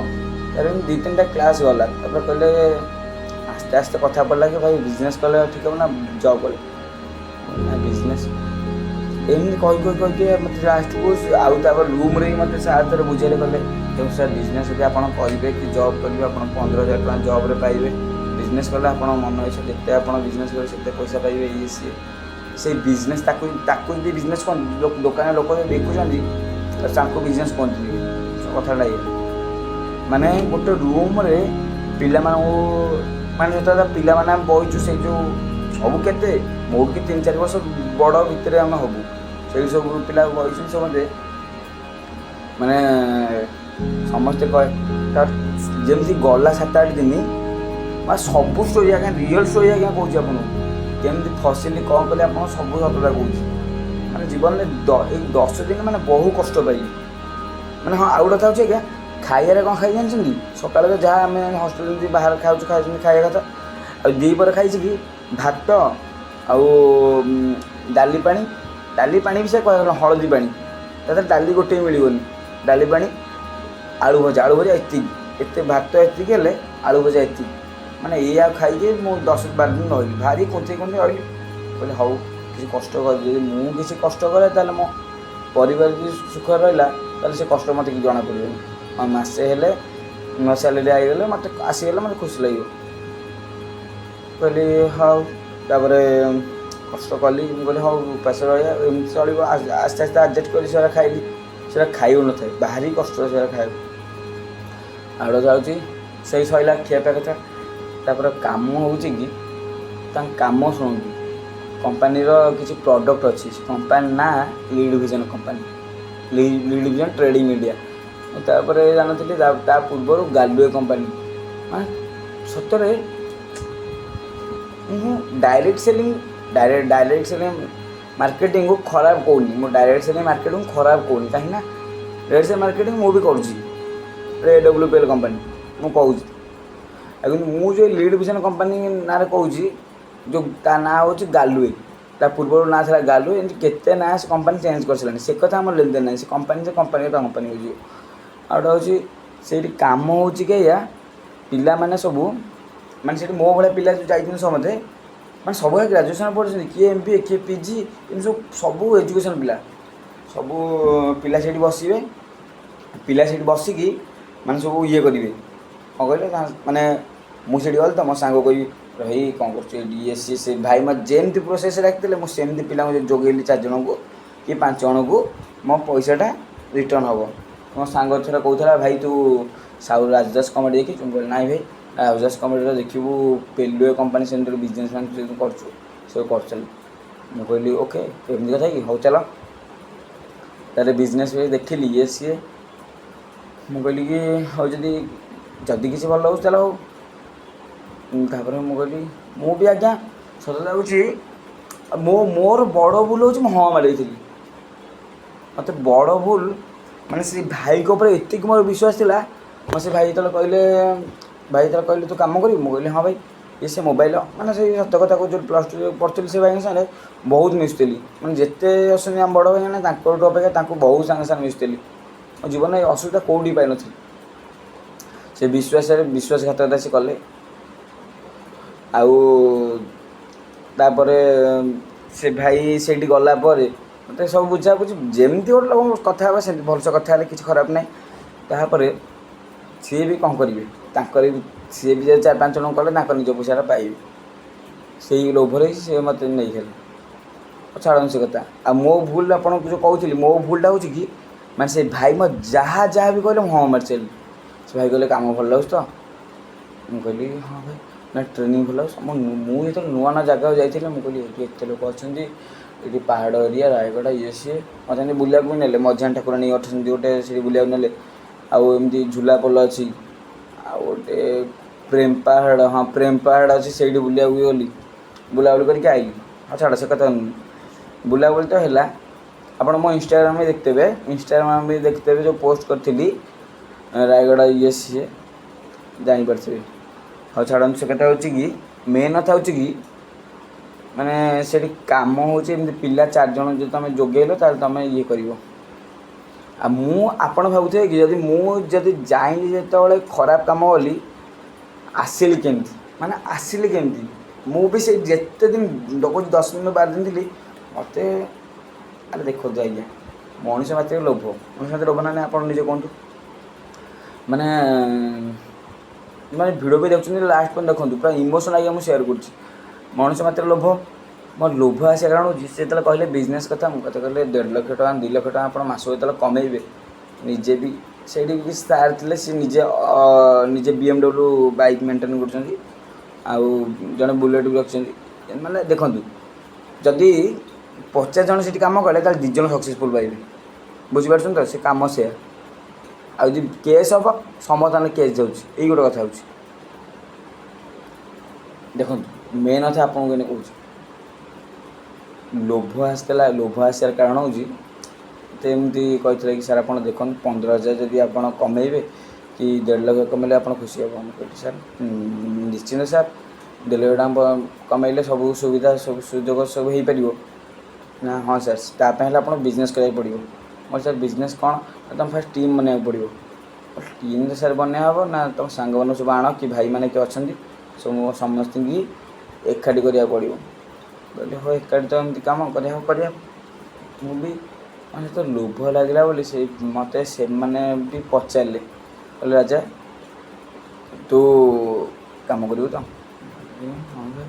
ତାପରେ ଏମିତି ଦୁଇ ତିନିଟା କ୍ଲାସ୍ ଗଲା। ତାପରେ କହିଲେ, ଆସ୍ତେ ଆସ୍ତେ କଥା ପଡ଼ିଲା କି ଭାଇ, ବିଜନେସ୍ କଲେ ଠିକ୍ ହେବ ନା ଜବ୍ କଲେ? ନା ବିଜନେସ୍। ଏମିତି କହି କହି କହିକି ମୋତେ ଲାଷ୍ଟକୁ, ଆଉ ତାପରେ ରୁମ୍ରେ ବି ମୋତେ ସାର୍ ଥରେ ବୁଝେଇଲେ। କହିଲେ ଦେଖନ୍ତୁ ସାର୍, ବିଜନେସ୍ ଯଦି ଆପଣ କରିବେ କି ଜବ୍ କରିବେ, ଆପଣ 15,000 ଟଙ୍କା ଜବ୍ରେ ପାଇବେ। ବିଜନେସ୍ କଲେ ଆପଣ ମନ ଇଚ୍ଛା ଯେତେ ଆପଣ ବିଜନେସ୍ କରିବେ ସେତେ ପଇସା ପାଇବେ, ଇଏ ସିଏ। ସେଇ ବିଜନେସ୍ ତାକୁ ତାକୁ ଯଦି ବିଜନେସ୍ କୁହନ୍ତି, ଦୋକାନରେ ଲୋକ ଯଦି ବିକୁଛନ୍ତି ତାଙ୍କୁ ବିଜନେସ୍ କୁହନ୍ତିନି। କଥାଟା ଏଇଆ। ମାନେ ଗୋଟେ ରୁମ୍ରେ ପିଲାମାନଙ୍କୁ, ମାନେ ଯେତେବେଳେ ପିଲାମାନେ ଆମେ ବଇଛୁ, ସେଇ ଯେଉଁ ସବୁ କେତେ ମୋଠୁ କି 3-4 ବର୍ଷ ବଡ଼ ଭିତରେ ଆମେ ହବୁ, ସେଇ ସବୁ ପିଲା ବଇଛନ୍ତି ସମସ୍ତେ। ମାନେ ସମସ୍ତେ କହେ ଯେମିତି ଗଲା 7-8 ଦିନ, ମାନେ ସବୁ ଷ୍ଟୋରି ଆଜ୍ଞା, ରିଅଲ୍ ଷ୍ଟୋରି ଆଜ୍ଞା କହୁଛି ଆପଣଙ୍କୁ, କେମିତି ଫସିଲି କ'ଣ କଲି, ଆପଣ ସବୁ ସତଟା କହୁଛି। ମାନେ ଜୀବନରେ ଏଇ 10 ଦିନ ମାନେ ବହୁ କଷ୍ଟ ପାଇଲି। ମାନେ ହଁ, ଆଉ ଗୋଟେ କଥା ହେଉଛି ଆଜ୍ଞା, ଖାଇବାରେ କ'ଣ ଖାଇ ଜାଣିଛନ୍ତି? ସକାଳେ ତ ଯାହା ଆମେ ହଷ୍ଟେଲ ଯେମିତି ବାହାରେ ଖାଉଛୁ, ଖାଉଛନ୍ତି ଖାଇବା କଥା। ଆଉ ଦ୍ୱିପହରେ ଖାଇଛି କି ଭାତ ଆଉ ଡାଲି ପାଣି। ଡାଲି ପାଣି ବି ସେ କହିବାକୁ ହଳଦୀ ପାଣି, ତା ଦେହରେ ଡାଲି ଗୋଟେ ବି ମିଳିବନି। ଡାଲି ପାଣି, ଆଳୁ ଭଜା, ଆଳୁ ଭଜା ଏତିକି, ଏତେ ଭାତ ଏତିକି ହେଲେ ଆଳୁ ଭଜା ଏତିକି। ମାନେ ଏଇଆ ଖାଇକି ମୁଁ 10-12 ଦିନ ରହିଲି, ଭାରି କୁନ୍ଥେଇ କୁନ୍ଥେଇ ରହିଲି। କହିଲି ହଉ, କିଛି କଷ୍ଟ କରି, ଯଦି ମୁଁ କିଛି କଷ୍ଟ କରେ ତାହେଲେ ମୋ ପରିବାର ଯଦି ସୁଖରେ ରହିଲା, ତାହେଲେ ସେ କଷ୍ଟ ମୋତେ କିଛି ଜଣାପଡ଼ିବନି। ହଁ, ମାସେ ହେଲେ ମୋ ସ୍ୟାଲେରୀ ଆଇଗଲେ, ମୋତେ ଆସିଗଲେ ମୋତେ ଖୁସି ଲାଗିବ। କହିଲି ହଉ। ତାପରେ କଷ୍ଟ କଲି। ମୁଁ କହିଲି ହଉ, ଉପାସ ରହିବା, ଏମିତି ଚଳିବ। ଆସ୍ତେ ଆସ୍ତେ ଆଡ଼ଜଷ୍ଟ କରି ସେଗୁଡ଼ା ଖାଇଲି। ସେଟା ଖାଇ ହେଉନଥାଏ, ଭାରି କଷ୍ଟ ସେଗୁଡ଼ା ଖାଇବାକୁ। ଆଉ ଗୋଟେ ହେଉଛି ସେଇ ସଇଲା ଖିଆପିଆ କଥା। ତାପରେ କାମ ହେଉଛି କି, ତାଙ୍କ କାମ ଶୁଣନ୍ତୁ। କମ୍ପାନୀର କିଛି ପ୍ରଡ଼କ୍ଟ ଅଛି, ସେ କମ୍ପାନୀ ନାଁ lead vision company, lead vision trading India. ମୁଁ ତାପରେ ଜାଣିନଥିଲି, ତା ପୂର୍ବରୁ ଗାଲୁଏ କମ୍ପାନୀ। ମାନେ ସତରେ ମୁଁ ଡାଇରେକ୍ଟ ସେଲିଂ ମାର୍କେଟିଂକୁ ଖରାପ କହୁନି। ମୁଁ ଡାଇରେକ୍ଟ ସେଲିଂ ମାର୍କେଟିଂକୁ ଖରାପ କହୁନି, କାହିଁକିନା ଡାଇରେକ୍ଟ ସେଲିଂ ମାର୍କେଟିଂ ମୁଁ ବି କରୁଛି, AWPL company ମୁଁ କହୁଛି। ଆଉ କିନ୍ତୁ ମୁଁ ଯେଉଁ ଲିଡ୍ ଭିଜନ୍ କମ୍ପାନୀ ନାଁରେ କହୁଛି, ଯେଉଁ ତା ନାଁ ହେଉଛି ଗାଲୁଏ, ତା ପୂର୍ବରୁ ନାଁ ଥିଲା ଗାଲୁଏ। ଏମିତି କେତେ ନାଁ ସେ କମ୍ପାନୀ ଚେଞ୍ଜ କରିସାରିଲାଣି, ସେ କଥା ଆମର ଲେନଦେନ ନାହିଁ। ସେ କମ୍ପାନୀ, ସେ କମ୍ପାନୀ ତା କମ୍ପାନୀ ବୁଝିବ। ଆଉ ଗୋଟେ ହେଉଛି ସେଇଠି କାମ ହେଉଛି କି ଏଇଆ, ପିଲାମାନେ ସବୁ, ମାନେ ସେଠି ମୋ ଭଳିଆ ପିଲା ଯେଉଁ ଯାଇଛନ୍ତି ସମସ୍ତେ, ମାନେ ସବୁବେଳେ ଗ୍ରାଜୁଏସନ୍ ପଢ଼ୁଛନ୍ତି, କିଏ MBA, କିଏ PG, ଏମିତି ସବୁ ସବୁ ଏଜୁକେସନ୍ ପିଲା। ସବୁ ପିଲା ସେଇଠି ବସିବେ, ପିଲା ସେଇଠି ବସିକି ମାନେ ସବୁ ଇଏ କରିବେ। କ'ଣ କହିଲେ ମାନେ ମୁଁ ସେଇଠି ଗଲି ତ ମୋ ସାଙ୍ଗ କହିବି, ଭାଇ କ'ଣ କରୁଛୁ ଏଇଠି, ଇଏ ସିଏ। ସେ ଭାଇ ମୋତେ ଯେମିତି ପ୍ରୋସେସ୍ ଡାକିଥିଲେ, ମୁଁ ସେମିତି ପିଲାଙ୍କୁ ଯୋଗେଇଲି, ଚାରି ଜଣଙ୍କୁ କି ପାଞ୍ଚ ଜଣଙ୍କୁ, ମୋ ପଇସାଟା ରିଟର୍ଣ୍ଣ ହେବ। ମୋ ସାଙ୍ଗ ଥରେ କହୁଥିଲା, ଭାଇ ତୁ ସାହୁ ରାଜଦାସ କମେଡ଼ି ଦେଖିଛୁ? ମୁଁ କହିଲି, ନାଇଁ ଭାଇ। ରାଜଦାସ କମେଡ଼ିର ଦେଖିବୁ, ପେଲୁଏ କମ୍ପାନୀ ସେମିତି ଗୋଟେ ବିଜନେସ୍ ମ୍ୟାନ୍ କରୁଛୁ, ସେ କରୁଛନ୍ତି। ମୁଁ କହିଲି, ଓକେ, ଏମିତି କଥା କି, ହଉ ଚାଲ ତାହେଲେ। ବିଜନେସ୍ ବି ଦେଖିଲି, ଇଏ ସିଏ। ମୁଁ କହିଲି କି ହଉ, ଯଦି କିଛି ଭଲ ଲାଗୁଛି ତାହେଲେ ହଉ। ତାପରେ ମୁଁ କହିଲି, ମୁଁ ବି ଆଜ୍ଞା ସତ ଲାଗୁଛି, ମୋର ବଡ଼ ଭୁଲ ହେଉଛି ମୁଁ ହଁ ମାରିଦେଇଥିଲି। ମୋତେ ବଡ଼ ଭୁଲ ମାନେ ସେ ଭାଇଙ୍କ ଉପରେ ଏତିକି ମୋର ବିଶ୍ୱାସ ଥିଲା। ମୋ ସେ ଭାଇ ଯେତେବେଳେ କହିଲେ, ଭାଇ ଯେତେବେଳେ କହିଲେ, ତୁ କାମ କରିବୁ? ମୁଁ କହିଲି, ହଁ ଭାଇ। ଇଏ ସେ ମୋବାଇଲ ମାନେ ସେଇ ସତ କଥା କହୁଛି, +2 ପଢ଼ୁଥିଲି, ସେ ଭାଇଙ୍କ ସାଙ୍ଗରେ ବହୁତ ମିଶୁଥିଲି। ମାନେ ଯେତେ ଅଛନ୍ତି ଆମ ବଡ଼ ଭାଇମାନେ, ତାଙ୍କଠୁ ଅପେକ୍ଷା ତାଙ୍କୁ ବହୁତ ସାଙ୍ଗେ ସାଙ୍ଗେ ମିଶୁଥିଲି। ମୋ ଜୀବନରେ ଅସୁବିଧା କେଉଁଠି ପାଇନଥିଲି। ସେ ବିଶ୍ୱାସରେ ବିଶ୍ୱାସଘାତକତା ସେ କଲେ। ଆଉ ତାପରେ ସେ ଭାଇ ସେଇଠି ଗଲା ପରେ ମୋତେ ସବୁ ବୁଝାବୁଝି, ଯେମିତି ଗୋଟେ ଲୋକଙ୍କ କଥା ହେବା ସେମିତି ଭଲସେ କଥା ହେଲେ, କିଛି ଖରାପ ନାହିଁ। ତାପରେ ସିଏ ବି କ'ଣ କରିବେ, ତାଙ୍କର ବି ସିଏ ବି ଯଦି ଚାରି ପାଞ୍ଚ ଜଣଙ୍କୁ କଲେ ତାଙ୍କ ନିଜ ପଇସାଟା ପାଇବେ। ସେଇ ଲୋଭରେ ହିଁ ସେ ମୋତେ ନେଇଗଲେ। ଛାଡ଼ନ୍ତୁ ସେ କଥା। ଆଉ ମୋ ଭୁଲ ଆପଣଙ୍କୁ ଯେଉଁ କହୁଥିଲି, ମୋ ଭୁଲଟା ହେଉଛି କି ମାନେ ସେ ଭାଇ ମୋ ଯାହା ଯାହା ବି କହିଲେ ମୁଁ ହଁ ମାରି ଚାଲିଲି। ସେ ଭାଇ କହିଲେ, କାମ ଭଲ ଲାଗୁଛି ତ? ମୁଁ କହିଲି, ହଁ ଭାଇ। ନା, ଟ୍ରେନିଂ ଭଲ ଲାଗୁଛି? ମୁଁ ଯେତେବେଳେ ନୂଆ ନୂଆ ଜାଗାକୁ ଯାଇଥିଲି, ମୁଁ କହିଲି, ଏଇଠି ଏତେ ଲୋକ ଅଛନ୍ତି, ଏଇଠି ପାହାଡ଼ ଏରିଆ ରାୟଗଡ଼ା, ଇଏ ସିଏ। ମୋତେ ଏମିତି ବୁଲିବାକୁ ବି ନେଲେ, ମଝିଆଣି ଠାକୁରାଣୀ ଅଛନ୍ତି ଗୋଟେ, ସେଠି ବୁଲିବାକୁ ନେଲେ। ଆଉ ଏମିତି ଝୁଲା ପୋଲ ଅଛି, ଆଉ ଗୋଟେ ପ୍ରେମ ପାହାଡ଼, ହଁ ପ୍ରେମ ପାହାଡ଼ ଅଛି, ସେଇଠି ବୁଲିବାକୁ ବି ଗଲି। ବୁଲାବୁଲି କରିକି ଆଇଲି। ହଁ ଛାଡ଼ ସେ କଥା, ବୁଲାବୁଲି ତ ହେଲା। ଆପଣ ମୋ ଇନଷ୍ଟାଗ୍ରାମରେ ଦେଖିଥିବେ, ଇନଷ୍ଟାଗ୍ରାମ ବି ଦେଖିଥିବେ, ଯେଉଁ ପୋଷ୍ଟ କରିଥିଲି ରାୟଗଡ଼ା ଇଏ ସିଏ, ଜାଣିପାରିଥିବେ। ହଉ ଛାଡ଼ନ୍ତୁ ସେ କଥା। ହେଉଛି କି ମେନ୍ କଥା ହେଉଛି କି ମାନେ ସେଠି କାମ ହେଉଛି ଏମିତି, ପିଲା ଚାରି ଜଣ ଯଦି ତୁମେ ଯୋଗେଇଲ ତାହେଲେ ତୁମେ ଇଏ କରିବ। ଆଉ ମୁଁ ଆପଣ ଭାବୁଥିବେ କି ଯଦି ମୁଁ ଯଦି ଯାଇନି ଯେତେବେଳେ ଖରାପ କାମ ବୋଲି, ଆସିଲି କେମିତି? ମାନେ ଆସିଲି କେମିତି? ମୁଁ ବି ସେଇ ଯେତେ ଦିନ କହୁଛି, 10 ଦିନ 12 ଦିନ ଥିଲି। ମୋତେ ଆରେ ଦେଖନ୍ତୁ ଆଜ୍ଞା, ମଣିଷ ମାତ୍ରକେ ଲୋଭ। ମଣିଷ ମାତ୍ରକେ ଲୋଭ ନା ନାହିଁ, ଆପଣ ନିଜେ କୁହନ୍ତୁ। ମାନେ ମାନେ ଭିଡ଼ିଓ ବି ଦେଖୁଛନ୍ତି, ଲାଷ୍ଟ ପର୍ଯ୍ୟନ୍ତ ଦେଖନ୍ତୁ, ପୁରା ଇମୋସନ୍ ଆଜ୍ଞା ମୁଁ ସେୟାର କରୁଛି। ମଣିଷ ମାତ୍ରକେ ଲୋଭ। ମୋର ଲୋଭ ଆସିବା କାରଣ ହେଉଛି, ସେ ଯେତେବେଳେ କହିଲେ ବିଜନେସ୍ କଥା, ମୁଁ କଥା କହିଲେ, 1.5 ଲକ୍ଷ ଟଙ୍କା, 2 ଲକ୍ଷ ଟଙ୍କା ଆପଣ ମାସକୁ ଯେତେବେଳେ କମେଇବେ ନିଜେ ବି। ସେଇଠି ବି ସାର୍ ଥିଲେ, ସେ ନିଜେ ନିଜେ BMW bike maintain କରୁଛନ୍ତି, ଆଉ ଜଣେ ବୁଲେଟ୍ ବି ରଖିଛନ୍ତି। ମାନେ ଦେଖନ୍ତୁ, ଯଦି 50 ଜଣ ସେଠି କାମ କଲେ ତାହେଲେ ଦୁଇ ଜଣ ସକ୍ସେସଫୁଲ୍ ପାଇବେ। ବୁଝିପାରୁଛନ୍ତି ତ? ସେ କାମ ସେୟା। ଆଉ ଯଦି କେସ୍ ହେବ, ସମସ୍ତଙ୍କ କେସ୍ ଯାଉଛି। ଏଇ ଗୋଟେ କଥା ହେଉଛି, ଦେଖନ୍ତୁ, ମେନ୍ କଥା ଆପଣଙ୍କୁ ଏଇନେ କହୁଛି, ଲୋଭ ଆସିଥିଲା। ଲୋଭ ଆସିବାର କାରଣ ହେଉଛି, ମୋତେ ଏମିତି କହିଥିଲେ କି ସାର୍ ଆପଣ ଦେଖନ୍ତୁ, 15,000 ଯଦି ଆପଣ କମେଇବେ କି 1.5 ଲକ୍ଷ କମେଇଲେ ଆପଣ ଖୁସି ହେବ? ମୁଁ କହିଲି, ସାର୍ ନିଶ୍ଚିନ୍ତ ସାର୍, 1.5 ଲକ୍ଷ ଟଙ୍କା କମେଇଲେ ସବୁ ସୁବିଧା, ସବୁ ସୁଯୋଗ ସବୁ ହେଇପାରିବ। ନା, ହଁ ସାର୍, ତା ପାଇଁ ହେଲେ ଆପଣ ବିଜନେସ୍ କରିବାକୁ ପଡ଼ିବ। ମୁଁ କହିଲି, ସାର୍ ବିଜନେସ୍ କ'ଣ? ନା, ତୁମେ ଫାର୍ଷ୍ଟ ଟିମ୍ ବନେଇବାକୁ ପଡ଼ିବ। ଟିମ୍ ତ ସାର୍ ବନେଇ ହେବ। ନା, ତୁମ ସାଙ୍ଗମାନଙ୍କୁ ସବୁ ଆଣ କି ଭାଇମାନେ କିଏ ଅଛନ୍ତି, ସବୁ ସମସ୍ତଙ୍କୁ ଏକାଠି କରିବାକୁ ପଡ଼ିବ। କହିଲି, ହଉ, ଏକାଠି ତ ଏମିତି କାମ କରିବାକୁ କରିବା। ମୁଁ ବି ମାନେ ତ ଲୋଭ ଲାଗିଲା ବୋଲି ସେ ମୋତେ ସେମାନେ ବି ପଚାରିଲେ, କହିଲେ, ରାଜା ତୁ କାମ କରିବୁ ତ? ହଁ ଭାଇ।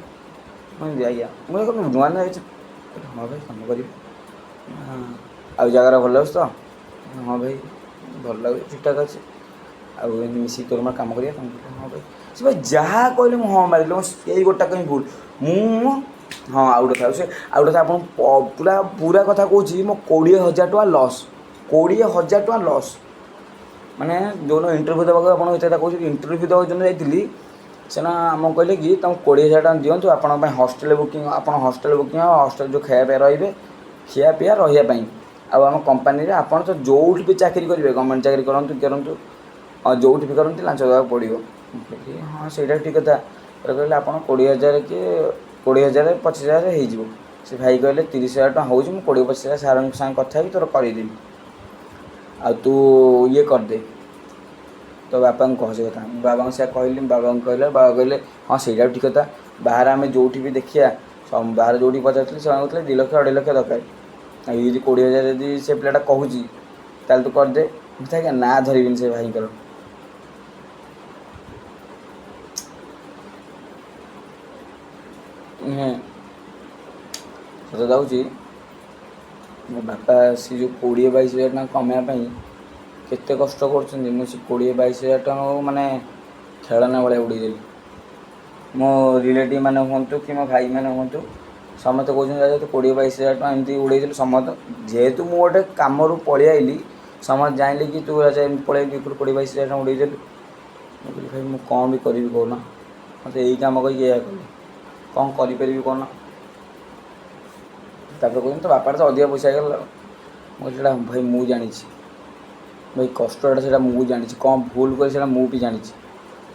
ମୁଁ ଆଜ୍ଞା ମୁଁ ନୂଆ ନୂଆ ହେଇଛି। ହଁ ଭାଇ, କାମ କରିବି। ଆଉ ଜାଗାଟା ଭଲ ଲାଗୁଛି ତ? ହଁ ଭାଇ, ଭଲ ଲାଗୁଛି, ଠିକ୍ଠାକ୍ ଅଛି। ଆଉ ଏମିତି ମିଶିକି ତୋର ମୋର କାମ କରିବା। ହଁ ଭାଇ। ସେ ଭାଇ ଯାହା କହିଲେ ମୁଁ ହଁ ମାରିଲି। ମୋ ସେଇ ଗୋଟାକ ହିଁ ଭୁଲ। ମୁଁ ହଁ, ଆଉ ଗୋଟେ କଥା, ସେ ଆଉ ଗୋଟେ କଥା ଆପଣଙ୍କୁ ପୁରା ପୁରା କଥା କହୁଛି। ମୋ 20,000 ଟଙ୍କା ଲସ୍, 20,000 ଟଙ୍କା ଲସ୍। ମାନେ ଯେଉଁଦିନ ଇଣ୍ଟରଭ୍ୟୁ ଦେବାକୁ, ଆପଣଙ୍କୁ ଏତେ କଥା କହୁଛି, ଇଣ୍ଟରଭ୍ୟୁ ଦେବାକୁ ଯେଉଁଦିନ ଯାଇଥିଲି, ସେଦିନ ଆମକୁ କହିଲେ କି ତୁମକୁ 20,000 ଟଙ୍କା ଦିଅନ୍ତୁ, ଆପଣଙ୍କ ପାଇଁ ହଷ୍ଟେଲ ବୁକିଂ, ଆପଣ ହଷ୍ଟେଲ ବୁକିଂ ଆଉ ହଷ୍ଟେଲ ଯେଉଁ ଖାଇବା ପିଇବା ରହିବେ, ଖିଆ ପିଆ ରହିବା ପାଇଁ। ଆଉ ଆମ କମ୍ପାନୀରେ ଆପଣ ତ ଯେଉଁଠି ବି ଚାକିରି କରିବେ, ଗଭର୍ଣ୍ଣମେଣ୍ଟ ଚାକିରି କରନ୍ତୁ କରନ୍ତୁ, ଆଉ ଯେଉଁଠି ବି କରନ୍ତି, ଲାଞ୍ଚ ଦେବାକୁ ପଡ଼ିବ। ମୁଁ କହିଲି, ହଁ ସେଇଟା ଠିକ୍ କଥା। କହିଲେ, ଆପଣ 20,000 କି 20,000 25,000 ହେଇଯିବ। ସେ ଭାଇ କହିଲେ, 30,000 ଟଙ୍କା ହେଉଛି, ମୁଁ 20-25 ହଜାର ସାର୍ଙ୍କ ସାଙ୍ଗେ କଥା ହେଇକି ତୋର କରେଇଦେବି, ଆଉ ତୁ ଇଏ କରିଦେ, ତୋ ବାପାଙ୍କୁ କହ ସେ କଥା। ମୁଁ ବାବାଙ୍କୁ ସେଇଆ କହିଲି। ବାବାଙ୍କୁ କହିଲେ, ବାବା କହିଲେ, ହଁ ସେଇଟା ବି ଠିକ୍ କଥା। ବାହାରେ ଆମେ ଯେଉଁଠି ବି ଦେଖିବା, ବାହାରେ ଯେଉଁଠି ପଚାରୁଥିଲି, ସେମାନେ କହୁଥିଲେ 2 ଲକ୍ଷ 2.5 ଲକ୍ଷ ଦରକାର। ଆଉ ଇଏ ଯଦି 20,000 ଯଦି ସେ ପିଲାଟା କହୁଛି ତାହେଲେ ତୁ କରିଦେ। ମୁଁ ତ ଆଜ୍ଞା ନାଁ ଧରିବିନି ସେ ଭାଇଙ୍କର। ସତ ଯାଉଛି, ମୋ ବାପା ସେ ଯେଉଁ 20-22 ହଜାର ଟଙ୍କା କମେଇବା ପାଇଁ କେତେ କଷ୍ଟ କରୁଛନ୍ତି, ମୁଁ ସେ 20-22 ହଜାର ଟଙ୍କାକୁ ମାନେ ଖେଳନା ଭଳିଆ ଉଡ଼େଇଦେଲି। ମୋ ରିଲେଟିଭ୍ ମାନେ ହୁଅନ୍ତୁ କି ମୋ ଭାଇମାନେ ହୁଅନ୍ତୁ, ସମସ୍ତେ କହୁଛନ୍ତି ରାଜା ତୁ 20-22 ହଜାର ଟଙ୍କା ଏମିତି ଉଡ଼େଇଦେଲୁ। ସମସ୍ତେ ଯେହେତୁ ମୁଁ ଗୋଟେ କାମରୁ ପଳେଇ ଆଇଲି, ସମସ୍ତେ ଜାଣିଲେ କି ତୁ ରାଜା ଏମିତି ପଳେଇ ଆଇଲୁ, 20-22 ହଜାର ଟଙ୍କା ଉଡ଼େଇଦେଲୁ। ମୁଁ କହିଲି ଭାଇ ମୁଁ କ'ଣ ବି କରିବି କହୁନ, ମୋତେ ଏଇ କାମ କରିକି ଏଇଆ କଲି, କ'ଣ କରିପାରିବି କହୁନ। ତାପରେ କହୁଛନ୍ତି ତୋ ବାପାର ତ ଅଧିକା ପଇସା ହେଇଗଲା। ମୁଁ କହିଲି ସେଇଟା ଭାଇ ମୁଁ ଜାଣିଛି, ଭାଇ କଷ୍ଟଟା ସେଇଟା ମୁଁ ଜାଣିଛି, କ'ଣ ଭୁଲ କଲି ସେଇଟା ମୁଁ ବି ଜାଣିଛି।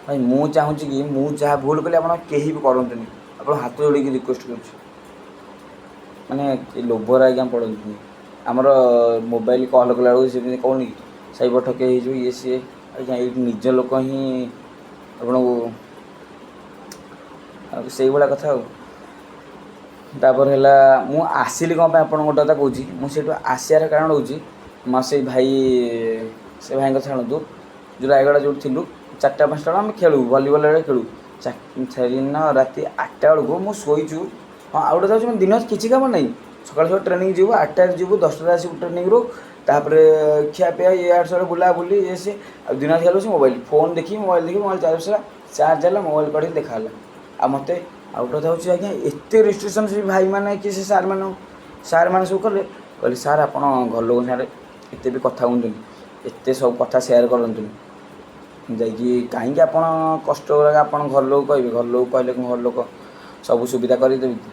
ଭାଇ ମୁଁ ଚାହୁଁଛି କି ମୁଁ ଯାହା ଭୁଲ କଲି ଆପଣ କେହି ବି କରନ୍ତୁନି, ଆପଣ ହାତ ଯୋଡ଼ିକି ରିକ୍ୱେଷ୍ଟ କରୁଛି, ମାନେ ଲୋଭରେ ଆଜ୍ଞା ପଡ଼ନ୍ତୁନି। ଆମର ମୋବାଇଲ କଲ୍ କଲାବେଳକୁ ସେମିତି କହୁନି କି ସାଇବର ଠକେଇ ହେଇଯିବ ଇଏ ସିଏ, ଆଜ୍ଞା ଏଇଠି ନିଜ ଲୋକ ହିଁ ଆପଣଙ୍କୁ ଆଉ ସେଇଭଳିଆ କଥା। ଆଉ ତାପରେ ହେଲା ମୁଁ ଆସିଲି କ'ଣ ପାଇଁ ଆପଣଙ୍କୁ ଗୋଟେ କଥା କହୁଛି। ମୁଁ ସେଇଠୁ ଆସିବାର କାରଣ ହେଉଛି ମୋ ସେଇ ଭାଇ, ସେ ଭାଇଙ୍କ ଛାଡ଼ନ୍ତୁ, ଯେଉଁ ରାୟଗଡ଼ା ଯେଉଁଠି ଥିଲୁ 4ଟା 5ଟା ବେଳକୁ ଆମେ ଖେଳୁ, ଭଲିବଲ୍ ବେଳେ ଖେଳୁ। ସେଦିନ ରାତି 8ଟା ବେଳକୁ ମୁଁ ଶୋଇଛୁ। ହଁ, ଆଉ ଗୋଟେ କଥା, ଦିନ କିଛି କାମ ନାହିଁ, ସକାଳୁ ସକାଳୁ ଟ୍ରେନିଂ ଯିବୁ, 8ଟାରେ ଯିବୁ, 10ଟାରେ ଆସିବୁ ଟ୍ରେନିଂରୁ, ତାପରେ ଖିଆପିଆ ଇଆଡ଼େ ସିଆଡ଼େ ବୁଲାବୁଲି ଇଏ ସିଏ। ଆଉ ଦିନ ଖେଳ ହେଉଛି ମୋବାଇଲ ଫୋନ୍ ଦେଖି, ମୋବାଇଲ ଦେଖି, ମୋବାଇଲ ଚାର୍ଜ ସରିଲା, ଚାର୍ଜ ହେଲା, ମୋବାଇଲ କଢ଼ିକି ଦେଖା ହେଲା। ଆଉ ମୋତେ ଆଉ ଗୋଟେ କଥା ହେଉଛି ଆଜ୍ଞା, ଏତେ ରେଷ୍ଟ୍ରିକ୍ସନ୍ ସେ ଭାଇମାନେ କି ସେ ସାର୍ମାନେ, ସାର୍ମାନେ ସବୁ କଲେ, କହିଲେ ସାର୍ ଆପଣ ଘର ଲୋକଙ୍କ ସାଙ୍ଗରେ ଏତେ ବି କଥା ହୁଅନ୍ତୁନି, ଏତେ ସବୁ କଥା ସେୟାର କରନ୍ତୁନି ଯାଇକି, କାହିଁକି ଆପଣ କଷ୍ଟ ଗୁଡ଼ାକ ଆପଣ ଘର ଲୋକ କହିବେ, ଘର ଲୋକ କହିଲେ ଘର ଲୋକ ସବୁ ସୁବିଧା କରିଦେବେ କି?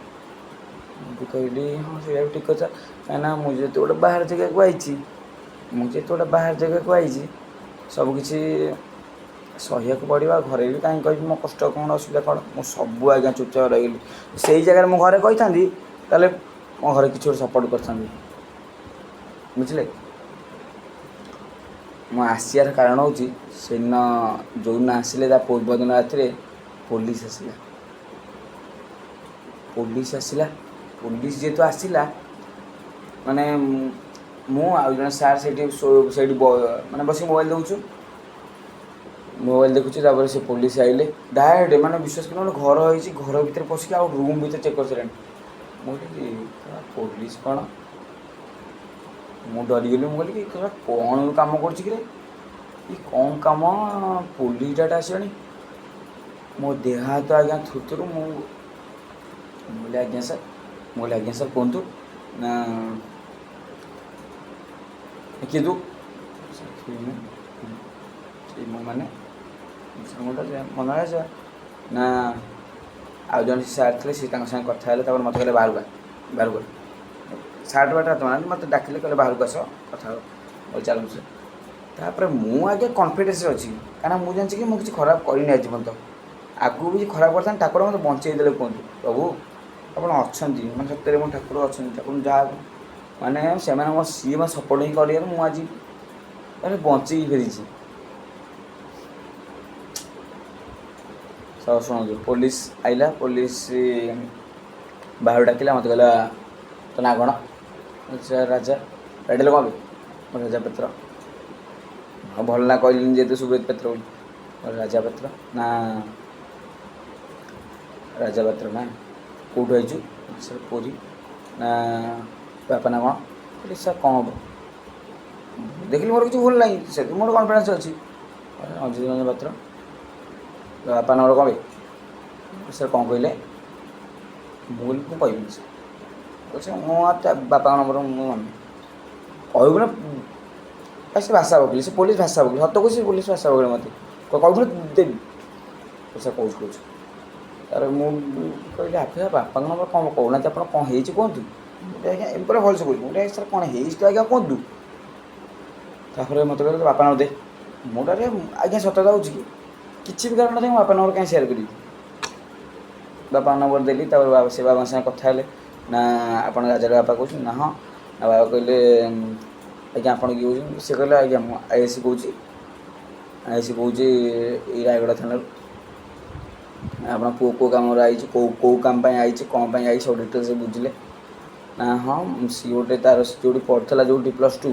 ମୁଁ କହିଲି ହଁ ସେଇଟା ବି ଠିକ୍ କଥା, କାହିଁକିନା ମୁଁ ଯେହେତୁ ଗୋଟେ ବାହାର ଜାଗାକୁ ଆଇଛି, ମୁଁ ଯେହେତୁ ଗୋଟେ ବାହାର ଜାଗାକୁ ଆଇଛି, ସବୁକିଛି ସହିବାକୁ ପଡ଼ିବ। ଆଉ ଘରେ ବି କାହିଁ କହିବି ମୋ କଷ୍ଟ କ'ଣ, ଅସୁବିଧା କ'ଣ? ମୁଁ ସବୁ ଆଜ୍ଞା ଚୁପଚାପ ରହିଗଲି। ସେଇ ଜାଗାରେ ମୁଁ ଘରେ କହିଥାନ୍ତି ତାହେଲେ ମୋ ଘରେ କିଛି ଗୋଟେ ସପୋର୍ଟ କରିଥାନ୍ତି, ବୁଝିଲେ। ମୁଁ ଆସିବାର କାରଣ ହେଉଛି ସେଦିନ ଯେଉଁଦିନ ଆସିଲେ ତା ପୂର୍ବଦିନ ରାତିରେ ପୋଲିସ ଆସିଲା। ପୋଲିସ ଆସିଲା, ପୋଲିସ ଯେହେତୁ ଆସିଲା ମାନେ ମୁଁ ଆଉ ଜଣେ ସାର୍ ସେଇଠି ସେଇଠି ମାନେ ବସିକି ମୋବାଇଲ ଦେଖୁଛୁ, ମୋବାଇଲ ଦେଖୁଛୁ। ତାପରେ ସେ ପୋଲିସ ଆଇଲେ ଡାଇରେକ୍ଟ, ମାନେ ବିଶ୍ୱାସ କର ଗୋଟେ ଘର ହେଇଛି, ଘର ଭିତରେ ପଶିକି ଆଉ ରୁମ୍ ଭିତରେ ଚେକ୍ କରିସାରିଲାଣି। ମୁଁ କହିଲି ପୋଲିସ କ'ଣ, ମୁଁ ଡରିଗଲି। ମୁଁ କହିଲି କି କ'ଣ କାମ କରୁଛି କିରେ, ଏ କ'ଣ କାମ, ପୋଲିସ ଡାଇରେକ୍ଟ ଆସିଲାଣି। ମୋ ଦେହ ହାତ ଆଜ୍ଞା ଥୁରୁଥୁରୁ। ମୁଁ କହିଲି ଆଜ୍ଞା ସାର୍, ମୁଁ କହିଲି ଆଜ୍ଞା ସାର୍ କୁହନ୍ତୁ। ନା କିଏ ତୁ? କିଏ ମୁଁ ମାନେ ମନେ ହେଲା ନା ଆଉ ଜଣେ ସାର୍ ଥିଲେ, ସେ ତାଙ୍କ ସାଙ୍ଗେ କଥା ହେଲେ। ତାପରେ ମୋତେ କହିଲେ ବାହାରକୁ ଆ, ବାହାରକୁ ଆ। ସାର୍ଟ ବାଟ ହାତ ମାରିଲେ, ମୋତେ ଡାକିଲେ, କହିଲେ ବାହାରକୁ ଆସ କଥା ହେବ। କହିଲି ଚାଲନ୍ତୁ ସାର୍। ତାପରେ ମୁଁ ଆଜ୍ଞା କନଫିଡେନ୍ସରେ ଅଛି, କାରଣ ମୁଁ ଜାଣିଛି କି ମୁଁ କିଛି ଖରାପ କରିନି ଆଜି ପର୍ଯ୍ୟନ୍ତ, ଆଗକୁ ବି ଖରାପ କରିଥାନ୍ତି ଠାକୁର ମୋତେ ବଞ୍ଚେଇ ଦେଲେ। କୁହନ୍ତୁ ପ୍ରଭୁ ଆପଣ ଅଛନ୍ତି, ମାନେ ସତରେ ମୋ ଠାକୁର ଅଛନ୍ତି, ଠାକୁର ଯାହା ମାନେ ସେମାନେ ମୋ ସିଏ ମୋ ସପୋର୍ଟ ହିଁ କରିବାରୁ ମୁଁ ଆଜି ମାନେ ବଞ୍ଚିକି ଫେରିଛି। ଶୁଣନ୍ତୁ, ପୋଲିସ ଆଇଲା, ପୋଲିସ ବାହାରୁ ଡାକିଲା ମୋତେ, କହିଲା ତୋ ନାଁ କ'ଣ? ସାର୍ ରାଜା। ଟାଇଟଲ୍ କ'ଣ ବି? ରାଜା ପାତ୍ର। ହଁ ଭଲ ନା କହିଲିନି ଯେହେତୁ ସୁବ୍ରତ ପାତ୍ର ବୋଲି, ରାଜା ପାତ୍ର ନା, ରାଜା ପାତ୍ର ନା, କେଉଁଠୁ ଆଇଛୁ? ସାର୍ ପୁରୀ। ନା ବାପା ନା କ'ଣ? କହିଲି ସାର୍ କ'ଣ ହେବ, ଦେଖିଲି ମୋର କିଛି ଭୁଲ ନାହିଁ, ସେଥିରେ ମୋର କନଫିଡେନ୍ସ ଅଛି। ଅଜିତ ରଞ୍ଜନ ପାତ୍ର। ବାପା ନମ୍ବର କ'ଣ ବି? ସାର୍ କ'ଣ କହିଲେ? ମୁଁ କହିଲି ମୁଁ କହିବିନି ସାର୍। ମୁଁ ଆଉ ତା ବାପାଙ୍କ ନମ୍ବର ମୁଁ ମନେ କହିବୁ ନା ସେ ଭାଷା ବକିଲେ, ସେ ପୋଲିସ ଭାଷା ବକିଲେ, ସତ କହୁଛି, ସେ ପୋଲିସ ଭାଷା ବକିଲେ ମୋତେ କହିବୁ ନା ଦେବି। ସାର୍ କହୁଛି କହୁଛି। ତାପରେ ମୁଁ କହିଲି ଆପଣ ବାପାଙ୍କ ନମ୍ବର କ'ଣ କହୁନାହାନ୍ତି, ଆପଣ କ'ଣ ହେଇଛି କୁହନ୍ତୁ। ଆଜ୍ଞା ଏମିତି ପୁରା ଭଲସେ କହୁଛି, ମୁଁ ଆଜ୍ଞା ସାର୍ କ'ଣ ହେଇଛି ତ ଆଜ୍ଞା କୁହନ୍ତୁ। ତାପରେ ମୋତେ କହିଲେ ବାପା ନମ୍ବର ଦେ। ମୁଁ ଡରେ ଆଜ୍ଞା, ସତ କଥା ହେଉଛି କି କିଛି ବି କାରଣ ନଥାଏ ମୁଁ ବାପା ନମ୍ବର କାହିଁ ସେୟାର କରିବି। ବାପା ନମ୍ବର ଦେଲି। ତାପରେ ସେ ବାବାଙ୍କ ସାଙ୍ଗେ କଥା ହେଲେ। ନା ଆପଣ ରାଜାର ବାପା କହୁଛନ୍ତି? ନା ହଁ। ନା ବାବା କହିଲେ ଆଜ୍ଞା ଆପଣ କିଏ କହୁଛନ୍ତି? ସେ କହିଲେ ଆଜ୍ଞା ମୁଁ I I C କହୁଛି, I I C କହୁଛି ଏଇ ରାୟଗଡ଼ା ଥାନାରୁ। ଆପଣ ପୁଅ କେଉଁ କାମରେ ଆଇଛି, କେଉଁ କେଉଁ କାମ ପାଇଁ ଆଇଛି, କ'ଣ ପାଇଁ ଆଇଛି, ସବୁ ଡିଟେଲ୍ସ ବୁଝିଲେ। ନା ହଁ, ସିଏ ଗୋଟେ ତାର ଯେଉଁଠି ପଢ଼ୁଥିଲା, ଯେଉଁଠି +2,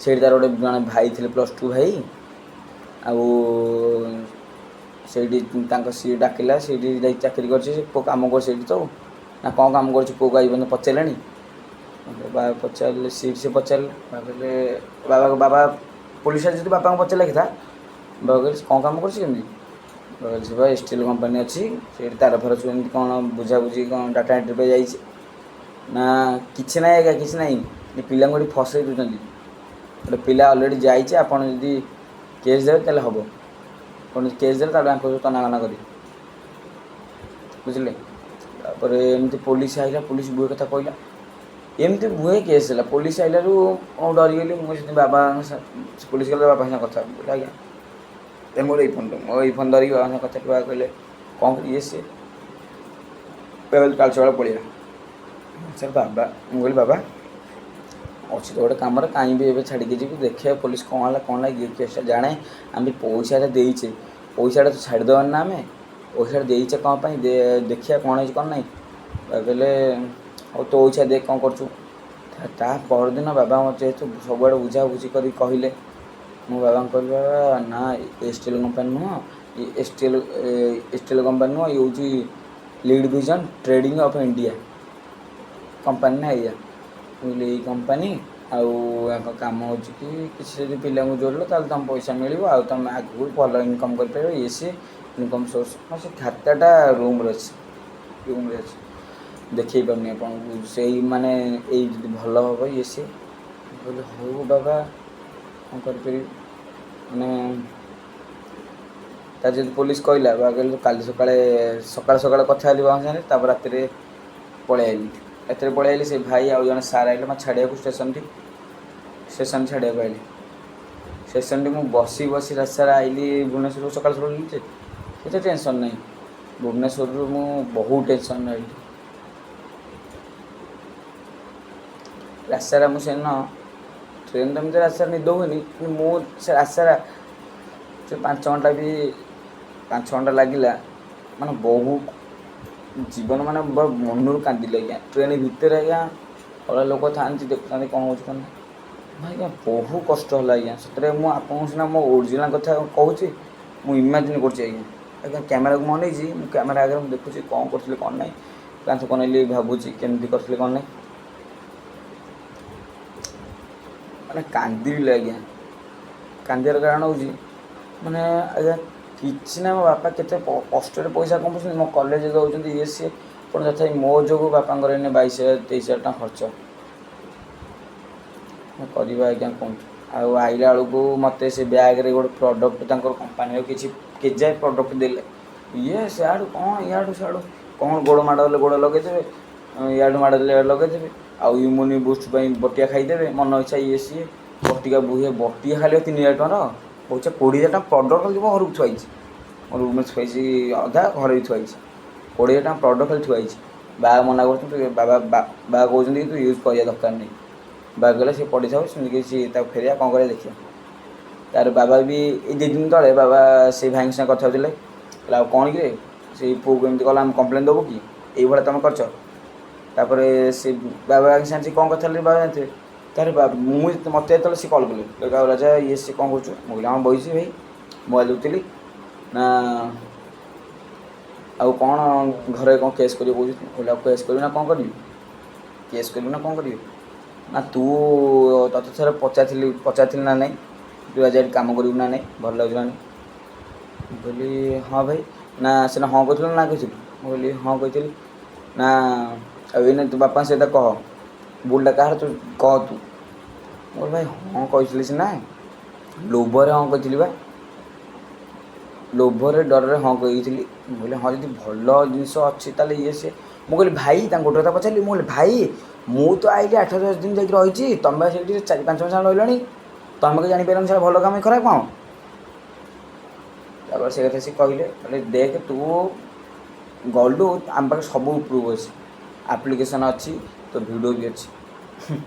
ସେଇଠି ତାର ଗୋଟେ ଜଣେ ଭାଇ ଥିଲେ, +2 ଭାଇ। ଆଉ ସେଇଠି ତାଙ୍କ ସିଏ ଡାକିଲା, ସେଇଠି ଯାଇ ଚାକିରି କରିଛି ସେ ପୁଅ, କାମ କରୁଛି ସେଇଠି ତ। ନା କ'ଣ କାମ କରୁଛି ପୁଅକୁ ଆଜି ପର୍ଯ୍ୟନ୍ତ ପଚାରିଲାଣି? ବାବା ପଚାରିଲେ, ସିଏ ସେ ପଚାରିଲେ। ବାବା କହିଲେ, ବାବା ବାବା ପୋଲିସ ଯଦି ବାପାଙ୍କୁ ପଚାରିଲେ କଥା, ବାବା କହିଲେ କ'ଣ କାମ କରୁଛି କେମିତି? ବାବା କହିଲେ ସେ ବା ଏସ୍ ଟି ଏଲ୍ କମ୍ପାନୀ ଅଛି, ସେଇଠି ତାର ଫାର ସବୁ ଏମିତି କ'ଣ ବୁଝାବୁଝି କ'ଣ ଡାଟା ଏଣ୍ଟ୍ରି ପାଇଁ ଯାଇଛି। ନା କିଛି ନାହିଁ ଆଜ୍ଞା, କିଛି ନାହିଁ, ଏ ପିଲାଙ୍କୁ ଏଠି ଫସେଇ ଦେଉଛନ୍ତି। ଗୋଟେ ପିଲା ଅଲରେଡ଼ି ଯାଇଛି, ଆପଣ ଯଦି କେସ୍ ଦେବେ ତାହେଲେ ହେବ, ଆପଣ ଯଦି କେସ୍ ଦେଲେ ତାହେଲେ ଆଙ୍କୁ ସବୁ ତନାଘନା କରିବେ, ବୁଝିଲେ? ତାପରେ ଏମିତି ପୋଲିସ ଆଇଲା, ପୋଲିସ ବୁହେ କଥା କହିଲା, ଏମିତି ବୁହେ କେସ୍ ହେଲା। ପୋଲିସ ଆଇଲାରୁ ମୁଁ ଡରିଗଲି। ମୁଁ ସେଠି ବାବା, ପୋଲିସ ଗଲା, ବାବାଙ୍କ ସାଙ୍ଗେ କଥା ମୁଁ କହିଲି, ଆଜ୍ଞା ଏ ମୋର ଏଇ ଫୋନ୍, ମୋ ଏଇ ଫୋନ୍ ଧରିକି ବାବାଙ୍କ ସାଙ୍ଗେ କଥା। ବାବା କହିଲେ କ'ଣ ଇଏ ସିଏ, କାଲି ସକାଳେ ପଳେଇବା ସାର୍। ବାବା, ମୁଁ କହିଲି ବାବା ଅଛି ତ ଗୋଟେ କାମରେ, କାହିଁ ବି ଏବେ ଛାଡ଼ିକି ଯିବି? ଦେଖିବା ପୋଲିସ କ'ଣ ହେଲା କ'ଣ ନାହିଁ, ଇଏ କେସ୍ଟା ଜାଣେ। ଆମେ ପଇସାଟା ଦେଇଛେ, ପଇସାଟା ତ ଛାଡ଼ିଦେବାନି ନା, ଆମେ ପଇସାଟା ଦେଇଛେ କ'ଣ ପାଇଁ? ଦେଖିବା କ'ଣ ହେଇଛି କ'ଣ ନାହିଁ। ବାବା କହିଲେ ହଉ, ତୋ ଇଚ୍ଛା, ଦେଖ କ'ଣ କରୁଛୁ। ତା ପରଦିନ ବାବା ମୋତେ ଯେହେତୁ ସବୁଆଡ଼େ ବୁଝାବୁଝି କରି କହିଲେ, ମୁଁ ବାବାଙ୍କୁ କହିଲି, ବାବା ନା ଏସ୍ ଟି ଏଲ୍ କମ୍ପାନୀ ନୁହଁ, S T L, S T L company ନୁହଁ, ଇଏ ହେଉଛି lead vision trading of India company. ନା ଏଇଆ। ମୁଁ କହିଲି ଏଇ କମ୍ପାନୀ, ଆଉ ୟାଙ୍କ କାମ ହେଉଛି କି କିଛି ଯଦି ପିଲାଙ୍କୁ ଯୋଡ଼ିଲ ତାହେଲେ ତୁମ ପଇସା ମିଳିବ, ଆଉ ତୁମେ ଆଗକୁ ଭଲ ଇନକମ୍ କରିପାରିବ, ଇଏ ସିଏ ଇନକମ୍ ସୋର୍ସ। ହଁ, ସେ ଖାତାଟା ରୁମ୍ରେ ଅଛି, ରୁମ୍ରେ ଅଛି, ଦେଖେଇ ପାରୁନି ଆପଣଙ୍କୁ। ସେଇ ମାନେ ଏଇ ଯଦି ଭଲ ହେବ ଇଏ ସିଏ। ମୁଁ କହିଲି ହଉ ବାବା, କ'ଣ କରିପାରିବି? ମାନେ ତାର ଯଦି ପୋଲିସ କହିଲା, ବାବା କହିଲେ କାଲି ସକାଳେ, ସକାଳେ ସକାଳେ କଥା ହେଲି ବାବାଙ୍କ ସାଙ୍ଗରେ। ତାପରେ ରାତିରେ ପଳେଇ ଆଇଲି, ରାତିରେ ପଳେଇ ଆଇଲି। ସେ ଭାଇ ଆଉ ଜଣେ ସାର୍ ଆଇଲେ ମୋତେ ଛାଡ଼ିବାକୁ ଷ୍ଟେସନଠି, ଷ୍ଟେସନ ଛାଡ଼ିବାକୁ ଆଇଲେ। ଷ୍ଟେସନଠି ମୁଁ ବସି ବସି ରାତି ସାରା ଆଇଲି ଭୁବନେଶ୍ୱରରୁ। ସକାଳୁ ସକାଳୁ ଯେ ଏତେ ଟେନସନ୍ ନାହିଁ, ଭୁବନେଶ୍ୱରରୁ ମୁଁ ବହୁତ ଟେନସନ୍ ରହିଲି ରାତି ସାରା। ମୁଁ ସେଦିନ ଟ୍ରେନ୍ ତ ଏମିତି ରାତି ସାରା ନିଦ ହୁଏନି, କିନ୍ତୁ ମୁଁ ସେ ରାତି ସାରା ସେ 5 ଘଣ୍ଟା ବି, 5 ଘଣ୍ଟା ଲାଗିଲା, ମାନେ ବହୁତ ଜୀବନ ମାନେ ମନରୁ କାନ୍ଦିଲି ଆଜ୍ଞା। ଟ୍ରେନ୍ ଭିତରେ ଆଜ୍ଞା ଅଲଗା ଲୋକ ଥାଆନ୍ତି, ଦେଖୁଥାନ୍ତି କ'ଣ ହେଉଛି କ'ଣ ନାହିଁ। ଆଜ୍ଞା ବହୁତ କଷ୍ଟ ହେଲା ଆଜ୍ଞା ସେଥିରେ। ମୁଁ ଆପଣଙ୍କୁ ସିନା ମୋ ଓରିଜିନାଲ୍ କଥା କହୁଛି, ମୁଁ ଇମାଜିନ୍ କରୁଛି ଆଜ୍ଞା। ଆଜ୍ଞା କ୍ୟାମେରାକୁ ମୁଁ ଅନେଇଛି, ମୁଁ କ୍ୟାମେରା ଆଗରେ ମୁଁ ଦେଖୁଛି କ'ଣ କରୁଥିଲି କ'ଣ ନାହିଁ, କାନ୍ଥକୁ ଅନେଇଲି, ଭାବୁଛି କେମିତି କରିଥିଲି କ'ଣ ନାହିଁ, ମାନେ କାନ୍ଦିଲି ଆଜ୍ଞା। କାନ୍ଦିବାର କାରଣ ହେଉଛି ମାନେ ଆଜ୍ଞା କିଛି ନା, ମୋ ବାପା କେତେ କଷ୍ଟରେ ପଇସା କମାଉଛନ୍ତି, ମୋ କଲେଜ ଦେଉଛନ୍ତି, ଇଏ ସିଏ, ପୁଣି ତଥାପି ମୋ ଯୋଗୁଁ ବାପାଙ୍କର ଏଇନେ 22,000 23,000 ଟଙ୍କା ଖର୍ଚ୍ଚ କରିବା ଆଜ୍ଞା କୁହନ୍ତୁ। ଆଉ ଆଇଲା ବେଳକୁ ମୋତେ ସେ ବ୍ୟାଗ୍ରେ ଗୋଟେ ପ୍ରଡ଼କ୍ଟ, ତାଙ୍କର କମ୍ପାନୀର କିଛି କେଜାଏ ପ୍ରଡ଼କ୍ଟ ଦେଲେ। ଇଏ ସିଆଡ଼ୁ କ'ଣ, ଇଆଡ଼ୁ ସିଆଡ଼ୁ କ'ଣ, ଗୋଡ଼ ମାଡ଼ ହେଲେ ଗୋଡ଼ ଲଗେଇଦେବେ, ଇଆଡ଼ୁ ମାଡ଼ ଦେଲେ ଇଆଡ଼ୁ ଲଗେଇଦେବେ, ଆଉ ଇମ୍ୟୁନି ବୁଷ୍ଟ ପାଇଁ ବଟିକା ଖାଇଦେବେ ମନ ଇଚ୍ଛା, ଇଏ ସିଏ ବଟିକା ବୁହେ। ବଟିକା ଖାଲି 3,000 ଟଙ୍କାର ପଇସା, 20,000 ଟଙ୍କା ପ୍ରଡ଼କ୍ଟ ଖାଲି ମୋ ଘରକୁ ଥୁଆ ହେଇଛି, ମୋ ରୁମ୍ରେ ଥୁଆ ହେଇଛି, ଅଧା ଘରେ ବି ଥୁଆ ହେଇଛି। 20,000 ଟଙ୍କା ପ୍ରଡ଼କ୍ଟ ଖାଲି ଥୁଆ ହେଇଛି। ବାବା ମନା କରୁଛନ୍ତି, ବାବା ବାବା କହୁଛନ୍ତି କି ତୁ ୟୁଜ୍ କରିବା ଦରକାର ନାହିଁ। ବାବା କହିଲେ ସେ ପଡ଼ିଥାଉ ସେମିତି, କିଛି ତାକୁ ଫେରିବା କ'ଣ କରିବା ଦେଖିବା। ତାର ବାବା ବି ଏଇ 2 ଦିନ ତଳେ ବାବା ସେଇ ଭାଇଙ୍କ ସାଙ୍ଗେ କଥା ହେଉଥିଲେ। କହିଲେ ଆଉ କ'ଣ କିରେ, ସେଇ ପୁଅକୁ ଏମିତି କଲା, ଆମେ କମ୍ପ୍ଲେନ୍ ଦେବୁ କି? ଏଇଭଳିଆ ତୁମେ କରିଛ? ତାପରେ ସେ ବାବା ସାଙ୍ଗେ ସେ କ'ଣ କଥା ହେଲେ ବାବା ଜାଣିଥିବେ। ତାରେ ମୁଁ ମୋତେ ଯେତେବେଳେ ସେ କଲ୍ କଲେ, କହିଲେ ଆଉ ରାଜା ଇଏ ସିଏ କ'ଣ କରୁଛୁ? ମୁଁ କହିଲି ହଁ ବଇଛି ଭାଇ, ମୋବାଇଲ୍ ଦେଖୁଥିଲି। ନା ଆଉ କ'ଣ ଘରେ କ'ଣ କେସ୍ କରିବ କହୁଛୁ? ମୁଁ କହିଲି ଆଉ କେସ୍ କରିବି ନା କ'ଣ କରିବି? କେସ୍ କରିବି ନା କ'ଣ କରିବି? ନା ତୁ ତୋତେ ଥରେ ପଚାରିଥିଲି, ପଚାରିଥିଲି ନା ନାହିଁ, ତୁ ଆଜି ଏଠି କାମ କରିବୁ ନା ନାହିଁ, ଭଲ ଲାଗୁଛି ନା ନାହିଁ? ମୁଁ କହିଲି ହଁ ଭାଇ। ନା ସେଦିନ ହଁ କହିଥିଲୁ ନା କହିଥିଲୁ? ମୁଁ କହିଲି ହଁ କହିଥିଲି। ନା ଆଉ ଏଇନେ ତୁ ବାପାଙ୍କ ସହିତ କହ, ଭୁଲଟା କାହାର ତୁ କହ ତୁ। ମୁଁ କହିଲି ଭାଇ ହଁ କହିଥିଲି ସିନା, ଲୋଭରେ ହଁ କହିଥିଲି ବା, ଲୋଭରେ ଡରରେ ହଁ କହିଥିଲି। ମୁଁ କହିଲି ହଁ ଯଦି ଭଲ ଜିନିଷ ଅଛି ତାହେଲେ ଇଏ ସିଏ। ମୁଁ କହିଲି ଭାଇ, ତାଙ୍କୁ ଗୋଟେ କଥା ପଚାରିଲି, ମୁଁ କହିଲି ଭାଇ ମୁଁ ତ ଆଇଲି 8-10 ଦିନ ଯାଇକି ରହିଛି, ତୁମେ ସେଇଠି 4-5 ମାସ ରହିଲଣି, ତୁମେ କି ଜାଣିପାରିଲନି ସେଇଟା ଭଲ କାମ କି ଖରାପ କାମ? ତାପରେ ସେ କଥା ସେ କହିଲେ, କହିଲେ ଦେଖ ତୁ ଗଲୁ, ଆମ ପାଖରେ ସବୁ ପ୍ରୁଫ୍ ଅଛି, ଆପ୍ଲିକେସନ୍ ଅଛି, ତୋ ଭିଡ଼ିଓ ବି ଅଛି।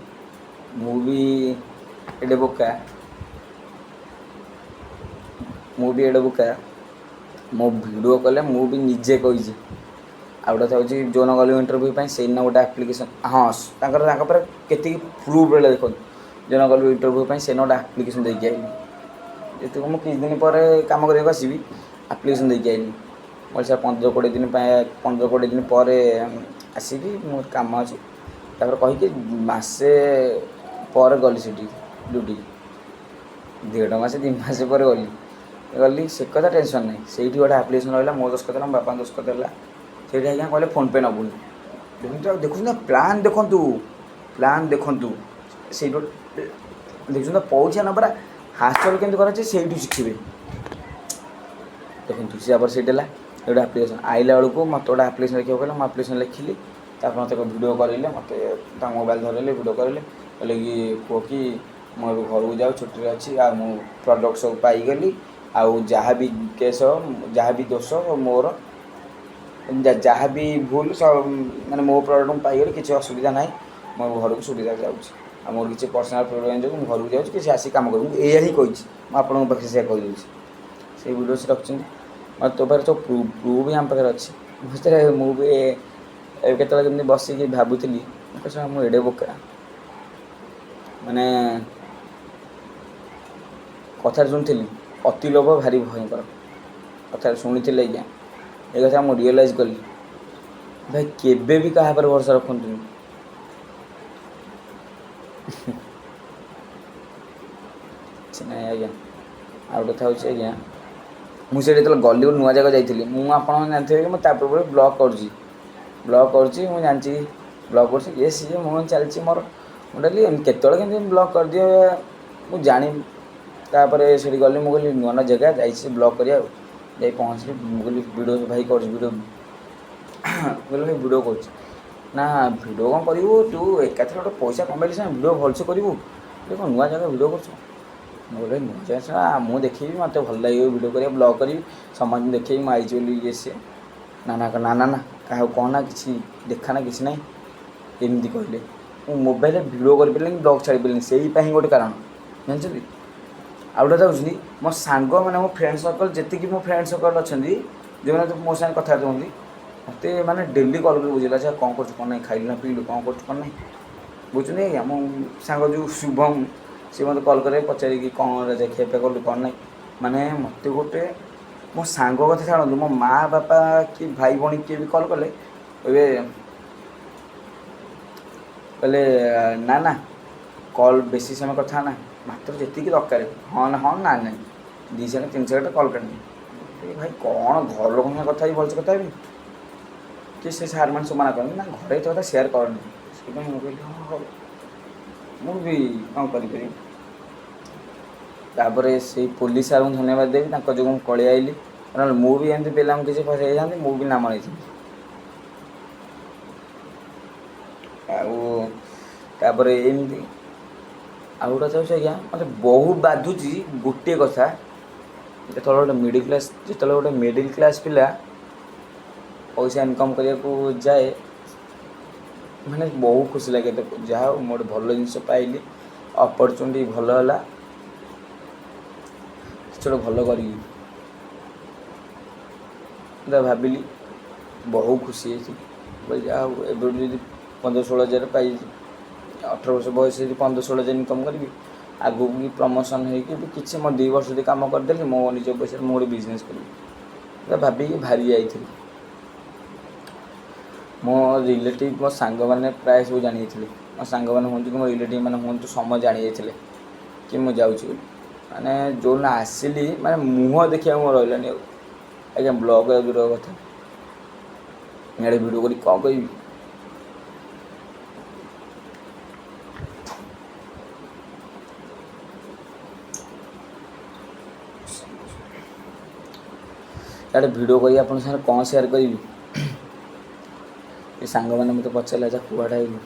ମୁଁ ବି ଏଡ଼େ ବୋକା, ମୁଁ ବି ଏଡ଼େ ବୋକା, ମୋ ଭିଡ଼ିଓ କଲେ ମୁଁ ବି ନିଜେ କହିଛି। ଆଉ ଗୋଟେ କଥା ହେଉଛି, ଯେଉଁଦିନ ଗଲି ଇଣ୍ଟରଭ୍ୟୁ ପାଇଁ, ସେଇଦିନ ଗୋଟେ ଆପ୍ଲିକେସନ୍, ହଁ, ତାଙ୍କ ପାଖରେ କେତିକି ପ୍ରୁଫ୍ ରହିଲା ଦେଖନ୍ତୁ। ଯେଉଁଦିନ ଗଲି ଇଣ୍ଟରଭ୍ୟୁ ପାଇଁ, ସେଇଦିନ ଗୋଟେ ଆପ୍ଲିକେସନ୍ ଦେଇକି ଆଇଲି। ଯେହେତୁ ମୁଁ କିଛି ଦିନ ପରେ କାମ କରିବାକୁ ଆସିବି, ଆପ୍ଲିକେସନ୍ ଦେଇକି ଆଇଲି। ମୁଁ କହିଲି ସାର୍, 15-20 ଦିନ ପାଇଁ, 15-20 ଦିନ ପରେ ଆସିବି, ମୋର କାମ ଅଛି। ତାପରେ କହିକି ମାସେ ପରେ ଗଲି ସେଠି ଡ୍ୟୁଟି। ଦେଢ଼ ମାସ, 2 ମାସ ପରେ ଗଲି। ଗଲି, ସେ କଥା ଟେନସନ୍ ନାହିଁ। ସେଇଠି ଗୋଟେ ଆପ୍ଲିକେସନ୍ ରହିଲା, ମୋ ଦସ୍ତଖତ ହେଲା, ମୋ ବାପାଙ୍କ ଦସ୍ତଖତ ହେଲା। ସେଇଠି ଆଜ୍ଞା କହିଲେ ଫୋନ୍ପେ ନେବୁନି। ଦେଖନ୍ତୁ, ଆଉ ଦେଖୁଛନ୍ତି ନା, ପ୍ଲାନ୍ ଦେଖନ୍ତୁ, ପ୍ଲାନ୍ ଦେଖନ୍ତୁ। ସେଇଠି ଗୋଟେ ଦେଖୁଛନ୍ତି ତ, ପଇସା ନେବାଟା ହାସଲ କେମିତି କରାଯାଏ ସେଇଠୁ ଶିଖିବେ। ଦେଖନ୍ତୁ, ସେ ତାପରେ ସେଇଠି ହେଲା ଗୋଟେ ଆପ୍ଲିକେସନ୍। ଆଇଲା ବେଳକୁ ମୋତେ ଗୋଟେ ଆପ୍ଲିକେସନ୍ ଲେଖିବାକୁ କହିଲା। ମୁଁ ଆପ୍ଲିକେସନ୍ ଲେଖିଲି। ତାପରେ ମୋତେ ଭିଡ଼ିଓ କରିଲେ, ମୋତେ ତାଙ୍କ ମୋବାଇଲ୍ ଧରେଇଲେ, ଭିଡ଼ିଓ କରିଲେ। କହିଲେ କି କୁହ କି ମୁଁ ଏବେ ଘରକୁ ଯାଉ, ଛୁଟିରେ ଅଛି, ଆଉ ମୁଁ ପ୍ରଡ଼କ୍ଟ ସବୁ ପାଇଗଲି, ଆଉ ଯାହା ବି କେସ୍ ହେବ, ଯାହା ବି ଦୋଷ ମୋର, ଯାହା ବି ଭୁଲ, ମାନେ ମୋ ପ୍ରଡ଼କ୍ଟ ମୁଁ ପାଇଗଲି, କିଛି ଅସୁବିଧା ନାହିଁ। ମୋ ଘରକୁ ସୁବିଧାରେ ଯାଉଛି, ଆଉ ମୋର କିଛି ପର୍ସନାଲ୍ ପ୍ରୋବ୍ଲେମ୍ ଯୋଗୁଁ ମୁଁ ଘରକୁ ଯାଉଛି, କିଛି ଆସିକି କାମ କରିବି। ମୁଁ ଏଇଆ ହିଁ କହିଛି। ମୁଁ ଆପଣଙ୍କ ପାଖରେ ସେଇଆ କହିଦେଉଛି। ସେଇ ଭିଡ଼ିଓ ସେ ରଖିଛନ୍ତି। ଆଉ ତୋ ପାଖରେ ସବୁ ପ୍ରୁଫ୍ ବି ଆମ ପାଖରେ ଅଛି। ଭିତରେ ମୁଁ ବି ଏବେ କେତେବେଳେ କେମିତି ବସିକି ଭାବୁଥିଲି, ମୁଁ କହିଲି ମୁଁ ଏଡ଼େ ବୋକା। ମାନେ କଥାରେ ଶୁଣିଥିଲି, ଅତି ଲୋଭ ଭାରି ଭୟଙ୍କର। କଥାରେ ଶୁଣିଥିଲି ଆଜ୍ଞା, ଏ କଥା ମୁଁ ରିଅଲାଇଜ୍ କଲି। ଭାଇ, କେବେ ବି କାହା ଉପରେ ଭରସା ରଖନ୍ତୁନି। କିଛି ନାହିଁ ଆଜ୍ଞା। ଆଉ ଗୋଟେ କଥା ହେଉଛି ଆଜ୍ଞା, ମୁଁ ସେଇଠି ଯେତେବେଳେ ଗଲି, ଗୋଟେ ନୂଆ ଜାଗା ଯାଇଥିଲି ମୁଁ। ଆପଣ ଜାଣିଥିବେ କି ମୁଁ ତା ପୂର୍ବରୁ ବ୍ଲଗ୍ କରୁଛି, ବ୍ଲଗ୍ କରୁଛି। ମୁଁ ଜାଣିଛି ବ୍ଲଗ୍ କରୁଛି, ଇଏ ସିଏ, ମୁଁ ଚାଲିଛି ମୋର। ମୁଁ ଡେଲି କେତେବେଳେ କେମିତି ବ୍ଲଗ୍ କରିଦିଏ, ମୁଁ ଜାଣି। ତାପରେ ସେଠି ଗଲି, ମୁଁ କହିଲି ନୂଆ ନୂଆ ଜାଗା ଯାଇଛି, ବ୍ଲଗ୍ କରିବା। ଆଉ ଯାଇ ପହଞ୍ଚିଲି। ମୁଁ କହିଲି ଭିଡ଼ିଓ ଭାଇ କରୁଛି, ଭିଡ଼ିଓ। ମୁଁ କହିଲି ଭାଇ, ଭିଡ଼ିଓ କରୁଛି। ନା, ଭିଡ଼ିଓ କ'ଣ କରିବୁ ତୁ? ଏକାଥରେ ଗୋଟେ ପଇସା କମେଇଲେ ସିନା ଭିଡ଼ିଓ ଭଲସେ କରିବୁ। ତୁ କ'ଣ ନୂଆ ଜାଗା ଭିଡ଼ିଓ କରୁଛୁ? ମୁଁ କହିଲି ନୂଆ ଜାଗା ସିନା ମୁଁ ଦେଖିବି, ମୋତେ ଭଲ ଲାଗିବ ଭିଡ଼ିଓ କରିବା, ବ୍ଲଗ୍ କରିବି, ସମସ୍ତଙ୍କୁ ଦେଖେଇବି ମୁଁ ଆଇଛି ବୋଲି, ଇଏ ସିଏ। ନା ନା ନା ନା ନା, କାହାକୁ କହନା, କିଛି ଦେଖାନା, କିଛି ନାହିଁ, ଏମିତି କହିଲେ। ମୁଁ ମୋବାଇଲରେ ଭିଡ଼ିଓ କରିପାରିଲିନି, ବ୍ଲଗ୍ ଛାଡ଼ି ପାରିଲିନି। ସେଇ ପାଇଁ ଗୋଟେ କାରଣ ଜାଣିଛନ୍ତି। ଆଉ ଗୋଟେ କଥା ହେଉଛନ୍ତି, ମୋ ସାଙ୍ଗମାନେ, ମୋ ଫ୍ରେଣ୍ଡ ସର୍କଲ୍, ଯେତିକି ମୋ ଫ୍ରେଣ୍ଡ ସର୍କଲ୍ ଅଛନ୍ତି, ଯେଉଁମାନେ ମୋ ସାଙ୍ଗେ କଥାବାର୍ତ୍ତା ହୁଅନ୍ତି, ମୋତେ ମାନେ ଡେଲି କଲ୍ କରି ବୁଝିଲା, ଆଚ୍ଛା କ'ଣ କରୁଛୁ, କ'ଣ ନାହିଁ, ଖାଇଲୁ ନା ପିଇଲୁ, କ'ଣ କରୁଛୁ, କ'ଣ ନାହିଁ, ବୁଝୁଛନ୍ତି ଆଜ୍ଞା। ମୋ ସାଙ୍ଗ ଯେଉଁ ଶୁଭମ, ସିଏ ମୋତେ କଲ୍ କରି ପଚାରିକି କ'ଣ ରାଜା, ଖିଆପିଆ କଲୁ, କ'ଣ ନାହିଁ। ମାନେ ମୋତେ ଗୋଟେ ମୋ ସାଙ୍ଗ କଥା ଛାଡ଼ନ୍ତୁ, ମୋ ମା ବାପା କି ଭାଇ ଭଉଣୀ କିଏ ବି କଲ୍ କଲେ ଏବେ କହିଲେ, ନା ନା, କଲ୍ ବେଶୀ ସମୟ କଥା ନା, ମାତ୍ର ଯେତିକି ଦରକାର, ହଁ ନା ହଁ, ନା ନାହିଁ, 2 ସେକେଣ୍ଡ 3 ସେକେଣ୍ଡ କଲ୍ କାଟିଦିଏ। ଭାଇ, କ'ଣ ଘର ଲୋକଙ୍କ ସାଙ୍ଗେ କଥା ହେବି, ଭଲସେ କଥା ହେବି କି? ସେ ସାର୍ ମାନେ ସବୁ ମନା କରନ୍ତି, ନା ଘରେ ଏତେ କଥା ସେୟାର କରନି। ସେଥିପାଇଁ ମୁଁ କହିଲି ହଁ ହଉ, ମୁଁ ବି କ'ଣ କରିପାରିବି? ତାପରେ ସେଇ ପୋଲିସ ସାର୍ଙ୍କୁ ଧନ୍ୟବାଦ ଦେବି, ତାଙ୍କ ଯୋଗୁଁ ମୁଁ ପଳେଇ ଆଇଲି। ନହେଲେ ମୁଁ ବି ଏମିତି ପିଲାଙ୍କୁ କିଛି ଫସେଇ ଯାଇଥାନ୍ତି, ମୁଁ ବି ନାମ ନେଇଥାନ୍ତି। ଆଉ ତାପରେ ଏମିତି ଆଉ ଗୋଟେ କଥା ହେଉଛି ଆଜ୍ଞା, ମୋତେ ବହୁତ ବାଧୁଛି ଗୋଟିଏ କଥା। ଯେତେବେଳେ ଗୋଟେ ମିଡ଼ିଲ୍ କ୍ଲାସ୍ ପିଲା ପଇସା ଇନକମ୍ କରିବାକୁ ଯାଏ, ମାନେ ବହୁତ ଖୁସି ଲାଗେ। ଯାହା ହଉ, ମୁଁ ଗୋଟେ ଭଲ ଜିନିଷ ପାଇଲି, ଅପରଚୁନିଟି ଭଲ ହେଲା, କିଛି ଗୋଟେ ଭଲ କରିବି ଭାବିଲି, ବହୁତ ଖୁସି ହେଇଥିଲି। କହିଲି ଯାହା ହଉ, ଏବେଠୁ ଯଦି 15-16 ହଜାର ପାଇଛି, 18 ବର୍ଷ ବୟସ ଯଦି 15-16 ହଜାର ଇନକମ୍ କରିବି, ଆଗକୁ ବି ପ୍ରମୋସନ୍ ହେଇକି ବି କିଛି ମୋ 2 ବର୍ଷ ଯଦି କାମ କରିଦେଲି, ମୋ ନିଜ ପଇସାରେ ମୁଁ ଗୋଟେ ବିଜନେସ୍ କରିବି, ଏଇଟା ଭାବିକି ଭାରି ଯାଇଥିଲି। ମୋ ରିଲେଟିଭ୍, ମୋ ସାଙ୍ଗମାନେ ପ୍ରାୟ ସବୁ ଜାଣିଯାଇଥିଲେ। ମୋ ସାଙ୍ଗମାନେ ହୁଅନ୍ତୁ କି ମୋ ରିଲେଟିଭ୍ ମାନେ ହୁଅନ୍ତୁ, ସମସ୍ତେ ଜାଣିଯାଇଥିଲେ କି ମୁଁ ଯାଉଛି ବୋଲି। ମାନେ ଯେଉଁଦିନ ଆସିଲି, ମାନେ ମୁହଁ ଦେଖିବାକୁ ମୋର ରହିଲାନି ଆଉ ଆଜ୍ଞା। ବ୍ଲଗ୍ ଦୂର କଥା, ଇଆଡ଼େ ଭିଡ଼ିଓ କରି କ'ଣ କହିବି? ଇଆଡ଼େ ଭିଡ଼ିଓ କରି ଆପଣଙ୍କ ସାଙ୍ଗରେ କ'ଣ ସେୟାର କରିବି? ଏ ସାଙ୍ଗମାନେ ମୋତେ ପଚାରିଲେ, ଆଚ୍ଛା କୁଆଡ଼େ ଆଇଲୁ?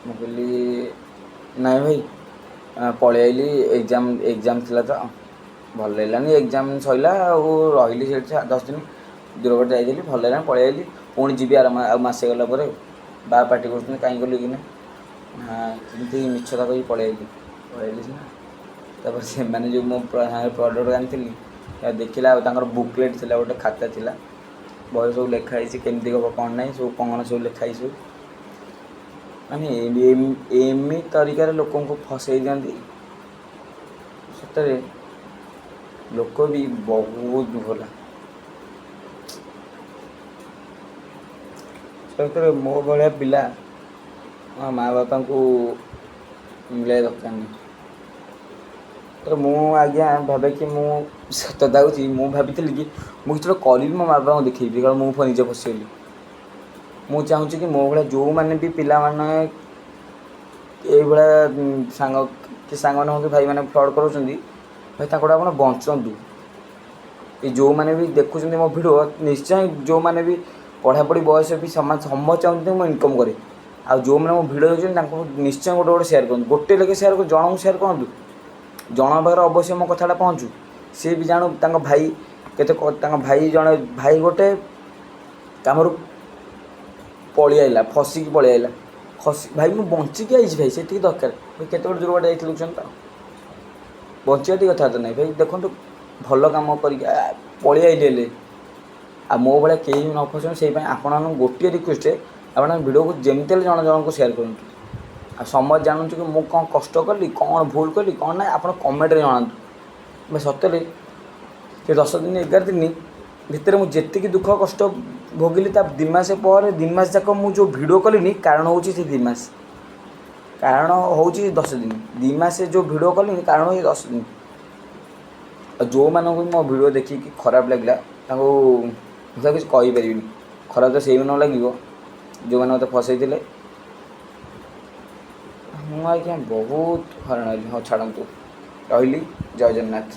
ମୁଁ କହିଲି ନାଇଁ ଭାଇ, ପଳେଇ ଆଇଲି। ଏକ୍ଜାମ୍ ଥିଲା ତ ଭଲ ଲାଗିଲାନି। ଏକ୍ଜାମ୍ ସରିଲା ଆଉ ରହିଲି ସେଇଠି 10 ଦିନ। ଦୂର ବାଟ ଯାଇଥିଲି, ଭଲ ଲାଗିଲାନି, ପଳେଇ ଆଇଲି। ପୁଣି ଯିବି ଆର ଆଉ ମାସେ ଗଲା ପରେ। ବାବା ପାଟି କରୁଛନ୍ତି, କାହିଁ ଗଲୁ କି ନା। ଏମିତି ମିଛ କଥା କହିକି ପଳେଇ ଆଇଲି। ପଳେଇ ଆଇଲି ସିନା, ତାପରେ ସେମାନେ ଯେଉଁ ମୋ ସାଙ୍ଗରେ ପ୍ରଡ଼କ୍ଟ ଆଣିଥିଲି ଦେଖିଲା, ଆଉ ତାଙ୍କର ବୁକଲେଟ୍ ଥିଲା, ଗୋଟେ ଖାତା ଥିଲା। ବହିରେ ସବୁ ଲେଖା ହେଇଛି କେମିତି ହେବ କ'ଣ ନାହିଁ, ସବୁ କ'ଣ ସବୁ ଲେଖା ହେଇଛି ସବୁ। ମାନେ ଏମିତି ତରିକାରେ ଲୋକଙ୍କୁ ଫସେଇ ଦିଅନ୍ତି। ସତରେ ଲୋକ ବି ବହୁତ ଭୋଲା। ସତରେ ମୋ ଭଳିଆ ପିଲା ମୋ ମା ବାପାଙ୍କୁ ମିଳିବା ଦରକାର ନାହିଁ। ତ ମୁଁ ଆଜ୍ଞା ଭାବେ କି ମୁଁ ସତ କଥା ହେଉଛି, ମୁଁ ଭାବିଥିଲି କି ମୁଁ କିଛି ଗୋଟେ କରିବି, ମୋ ମା ବାପାଙ୍କୁ ଦେଖେଇବି, କାରଣ ମୁଁ ନିଜେ ଫସିଗଲି। ମୁଁ ଚାହୁଁଛି କି ମୋ ଭଳିଆ ଯେଉଁମାନେ ବି ପିଲାମାନେ ଏଇଭଳିଆ ସାଙ୍ଗ କି ସାଙ୍ଗମାନେ ହୁଅନ୍ତୁ, ଭାଇମାନେ ଫ୍ରଡ଼୍ କରୁଛନ୍ତି, ଭାଇ ତାଙ୍କଠୁ ଆପଣ ବଞ୍ଚନ୍ତୁ। ଏ ଯେଉଁମାନେ ବି ଦେଖୁଛନ୍ତି ମୋ ଭିଡ଼ିଓ, ନିଶ୍ଚୟ ଯେଉଁମାନେ ବି ପଢ଼ାପଢ଼ି ବୟସ ବି ସମାନ, ସମସ୍ତେ ଚାହୁଁଛନ୍ତି ମୁଁ ଇନକମ୍ କରେ। ଆଉ ଯେଉଁମାନେ ମୋ ଭିଡ଼ିଓ ଦେଖୁଛନ୍ତି, ତାଙ୍କୁ ନିଶ୍ଚୟ ଗୋଟେ ଗୋଟେ ସେୟାର କରନ୍ତୁ। ଗୋଟେ ଲେଖେ ସେୟାର କରନ୍ତୁ, ଜଣଙ୍କୁ ସେୟାର କରନ୍ତୁ। ଜଣଙ୍କ ପାଖରେ ଅବଶ୍ୟ ମୋ କଥାଟା ପହଞ୍ଚୁ, ସିଏ ବି ଜାଣୁ ତାଙ୍କ ଭାଇ କେତେ, ତାଙ୍କ ଭାଇ ଜଣେ ଭାଇ ଗୋଟେ କାମରୁ ପଳେଇ ଆଇଲା, ଫସିକି ପଳେଇ ଆଇଲା। ଖସି ଭାଇ ମୁଁ ବଞ୍ଚିକି ଆଇଛି ଭାଇ, ସେତିକି ଦରକାର। ଭାଇ କେତେ ବଡ଼ ଦୂର ବାଟ ଯାଇଥିଲି ଦେଖୁଛନ୍ତି ତ, ବଞ୍ଚିବା ଟିକେ କଥାବାର୍ତ୍ତା ନାହିଁ ଭାଇ। ଦେଖନ୍ତୁ, ଭଲ କାମ କରିକି ପଳେଇ ଆଇଲି ହେଲେ ଆଉ ମୋ ଭଳିଆ କେହି ବି ନ ଫସନ୍ତୁ, ସେଇପାଇଁ ଆପଣମାନଙ୍କୁ ଗୋଟିଏ ରିକ୍ୱେଷ୍ଟ, ଆପଣ ଭିଡ଼ିଓକୁ ଯେମିତି ହେଲେ ଜଣ ଜଣଙ୍କୁ ସେୟାର କରନ୍ତୁ। ଆଉ ସମସ୍ତେ ଜାଣନ୍ତୁ କି ମୁଁ କ'ଣ କଷ୍ଟ କଲି, କ'ଣ ଭୁଲ କଲି, କ'ଣ ନାହିଁ, ଆପଣ କମେଣ୍ଟରେ ଜଣାନ୍ତୁ। ଭାଇ ସତରେ ସେ 10 ଦିନ 11 ଦିନ ଭିତରେ ମୁଁ ଯେତିକି ଦୁଃଖ କଷ୍ଟ ଭୋଗିଲି, ତା 2 ମାସ ପରେ 2 ମାସ ଯାକ ମୁଁ ଯେଉଁ ଭିଡ଼ିଓ କଲିନି, କାରଣ ହେଉଛି ସେ 2 ମାସ, କାରଣ ହେଉଛି 10 ଦିନ। 2 ମାସ ଯେଉଁ ଭିଡ଼ିଓ କଲିନି, କାରଣ ହେଉଛି 10 ଦିନ। ଆଉ ଯେଉଁମାନଙ୍କୁ ବି ମୋ ଭିଡ଼ିଓ ଦେଖିକି ଖରାପ ଲାଗିଲା, ତାଙ୍କୁ ମୁଁ ତ କିଛି କହିପାରିବିନି। ଖରାପ ତ ସେଇମାନଙ୍କୁ ଲାଗିବ ଯେଉଁମାନେ ମୋତେ ଫସେଇଥିଲେ। ମୁଁ ଆଜ୍ଞା ବହୁତ ହଇରାଣ ହେଲି। ହଉ ଛାଡ଼ନ୍ତୁ, ରହିଲି, ଜୟ ଜଗନ୍ନାଥ।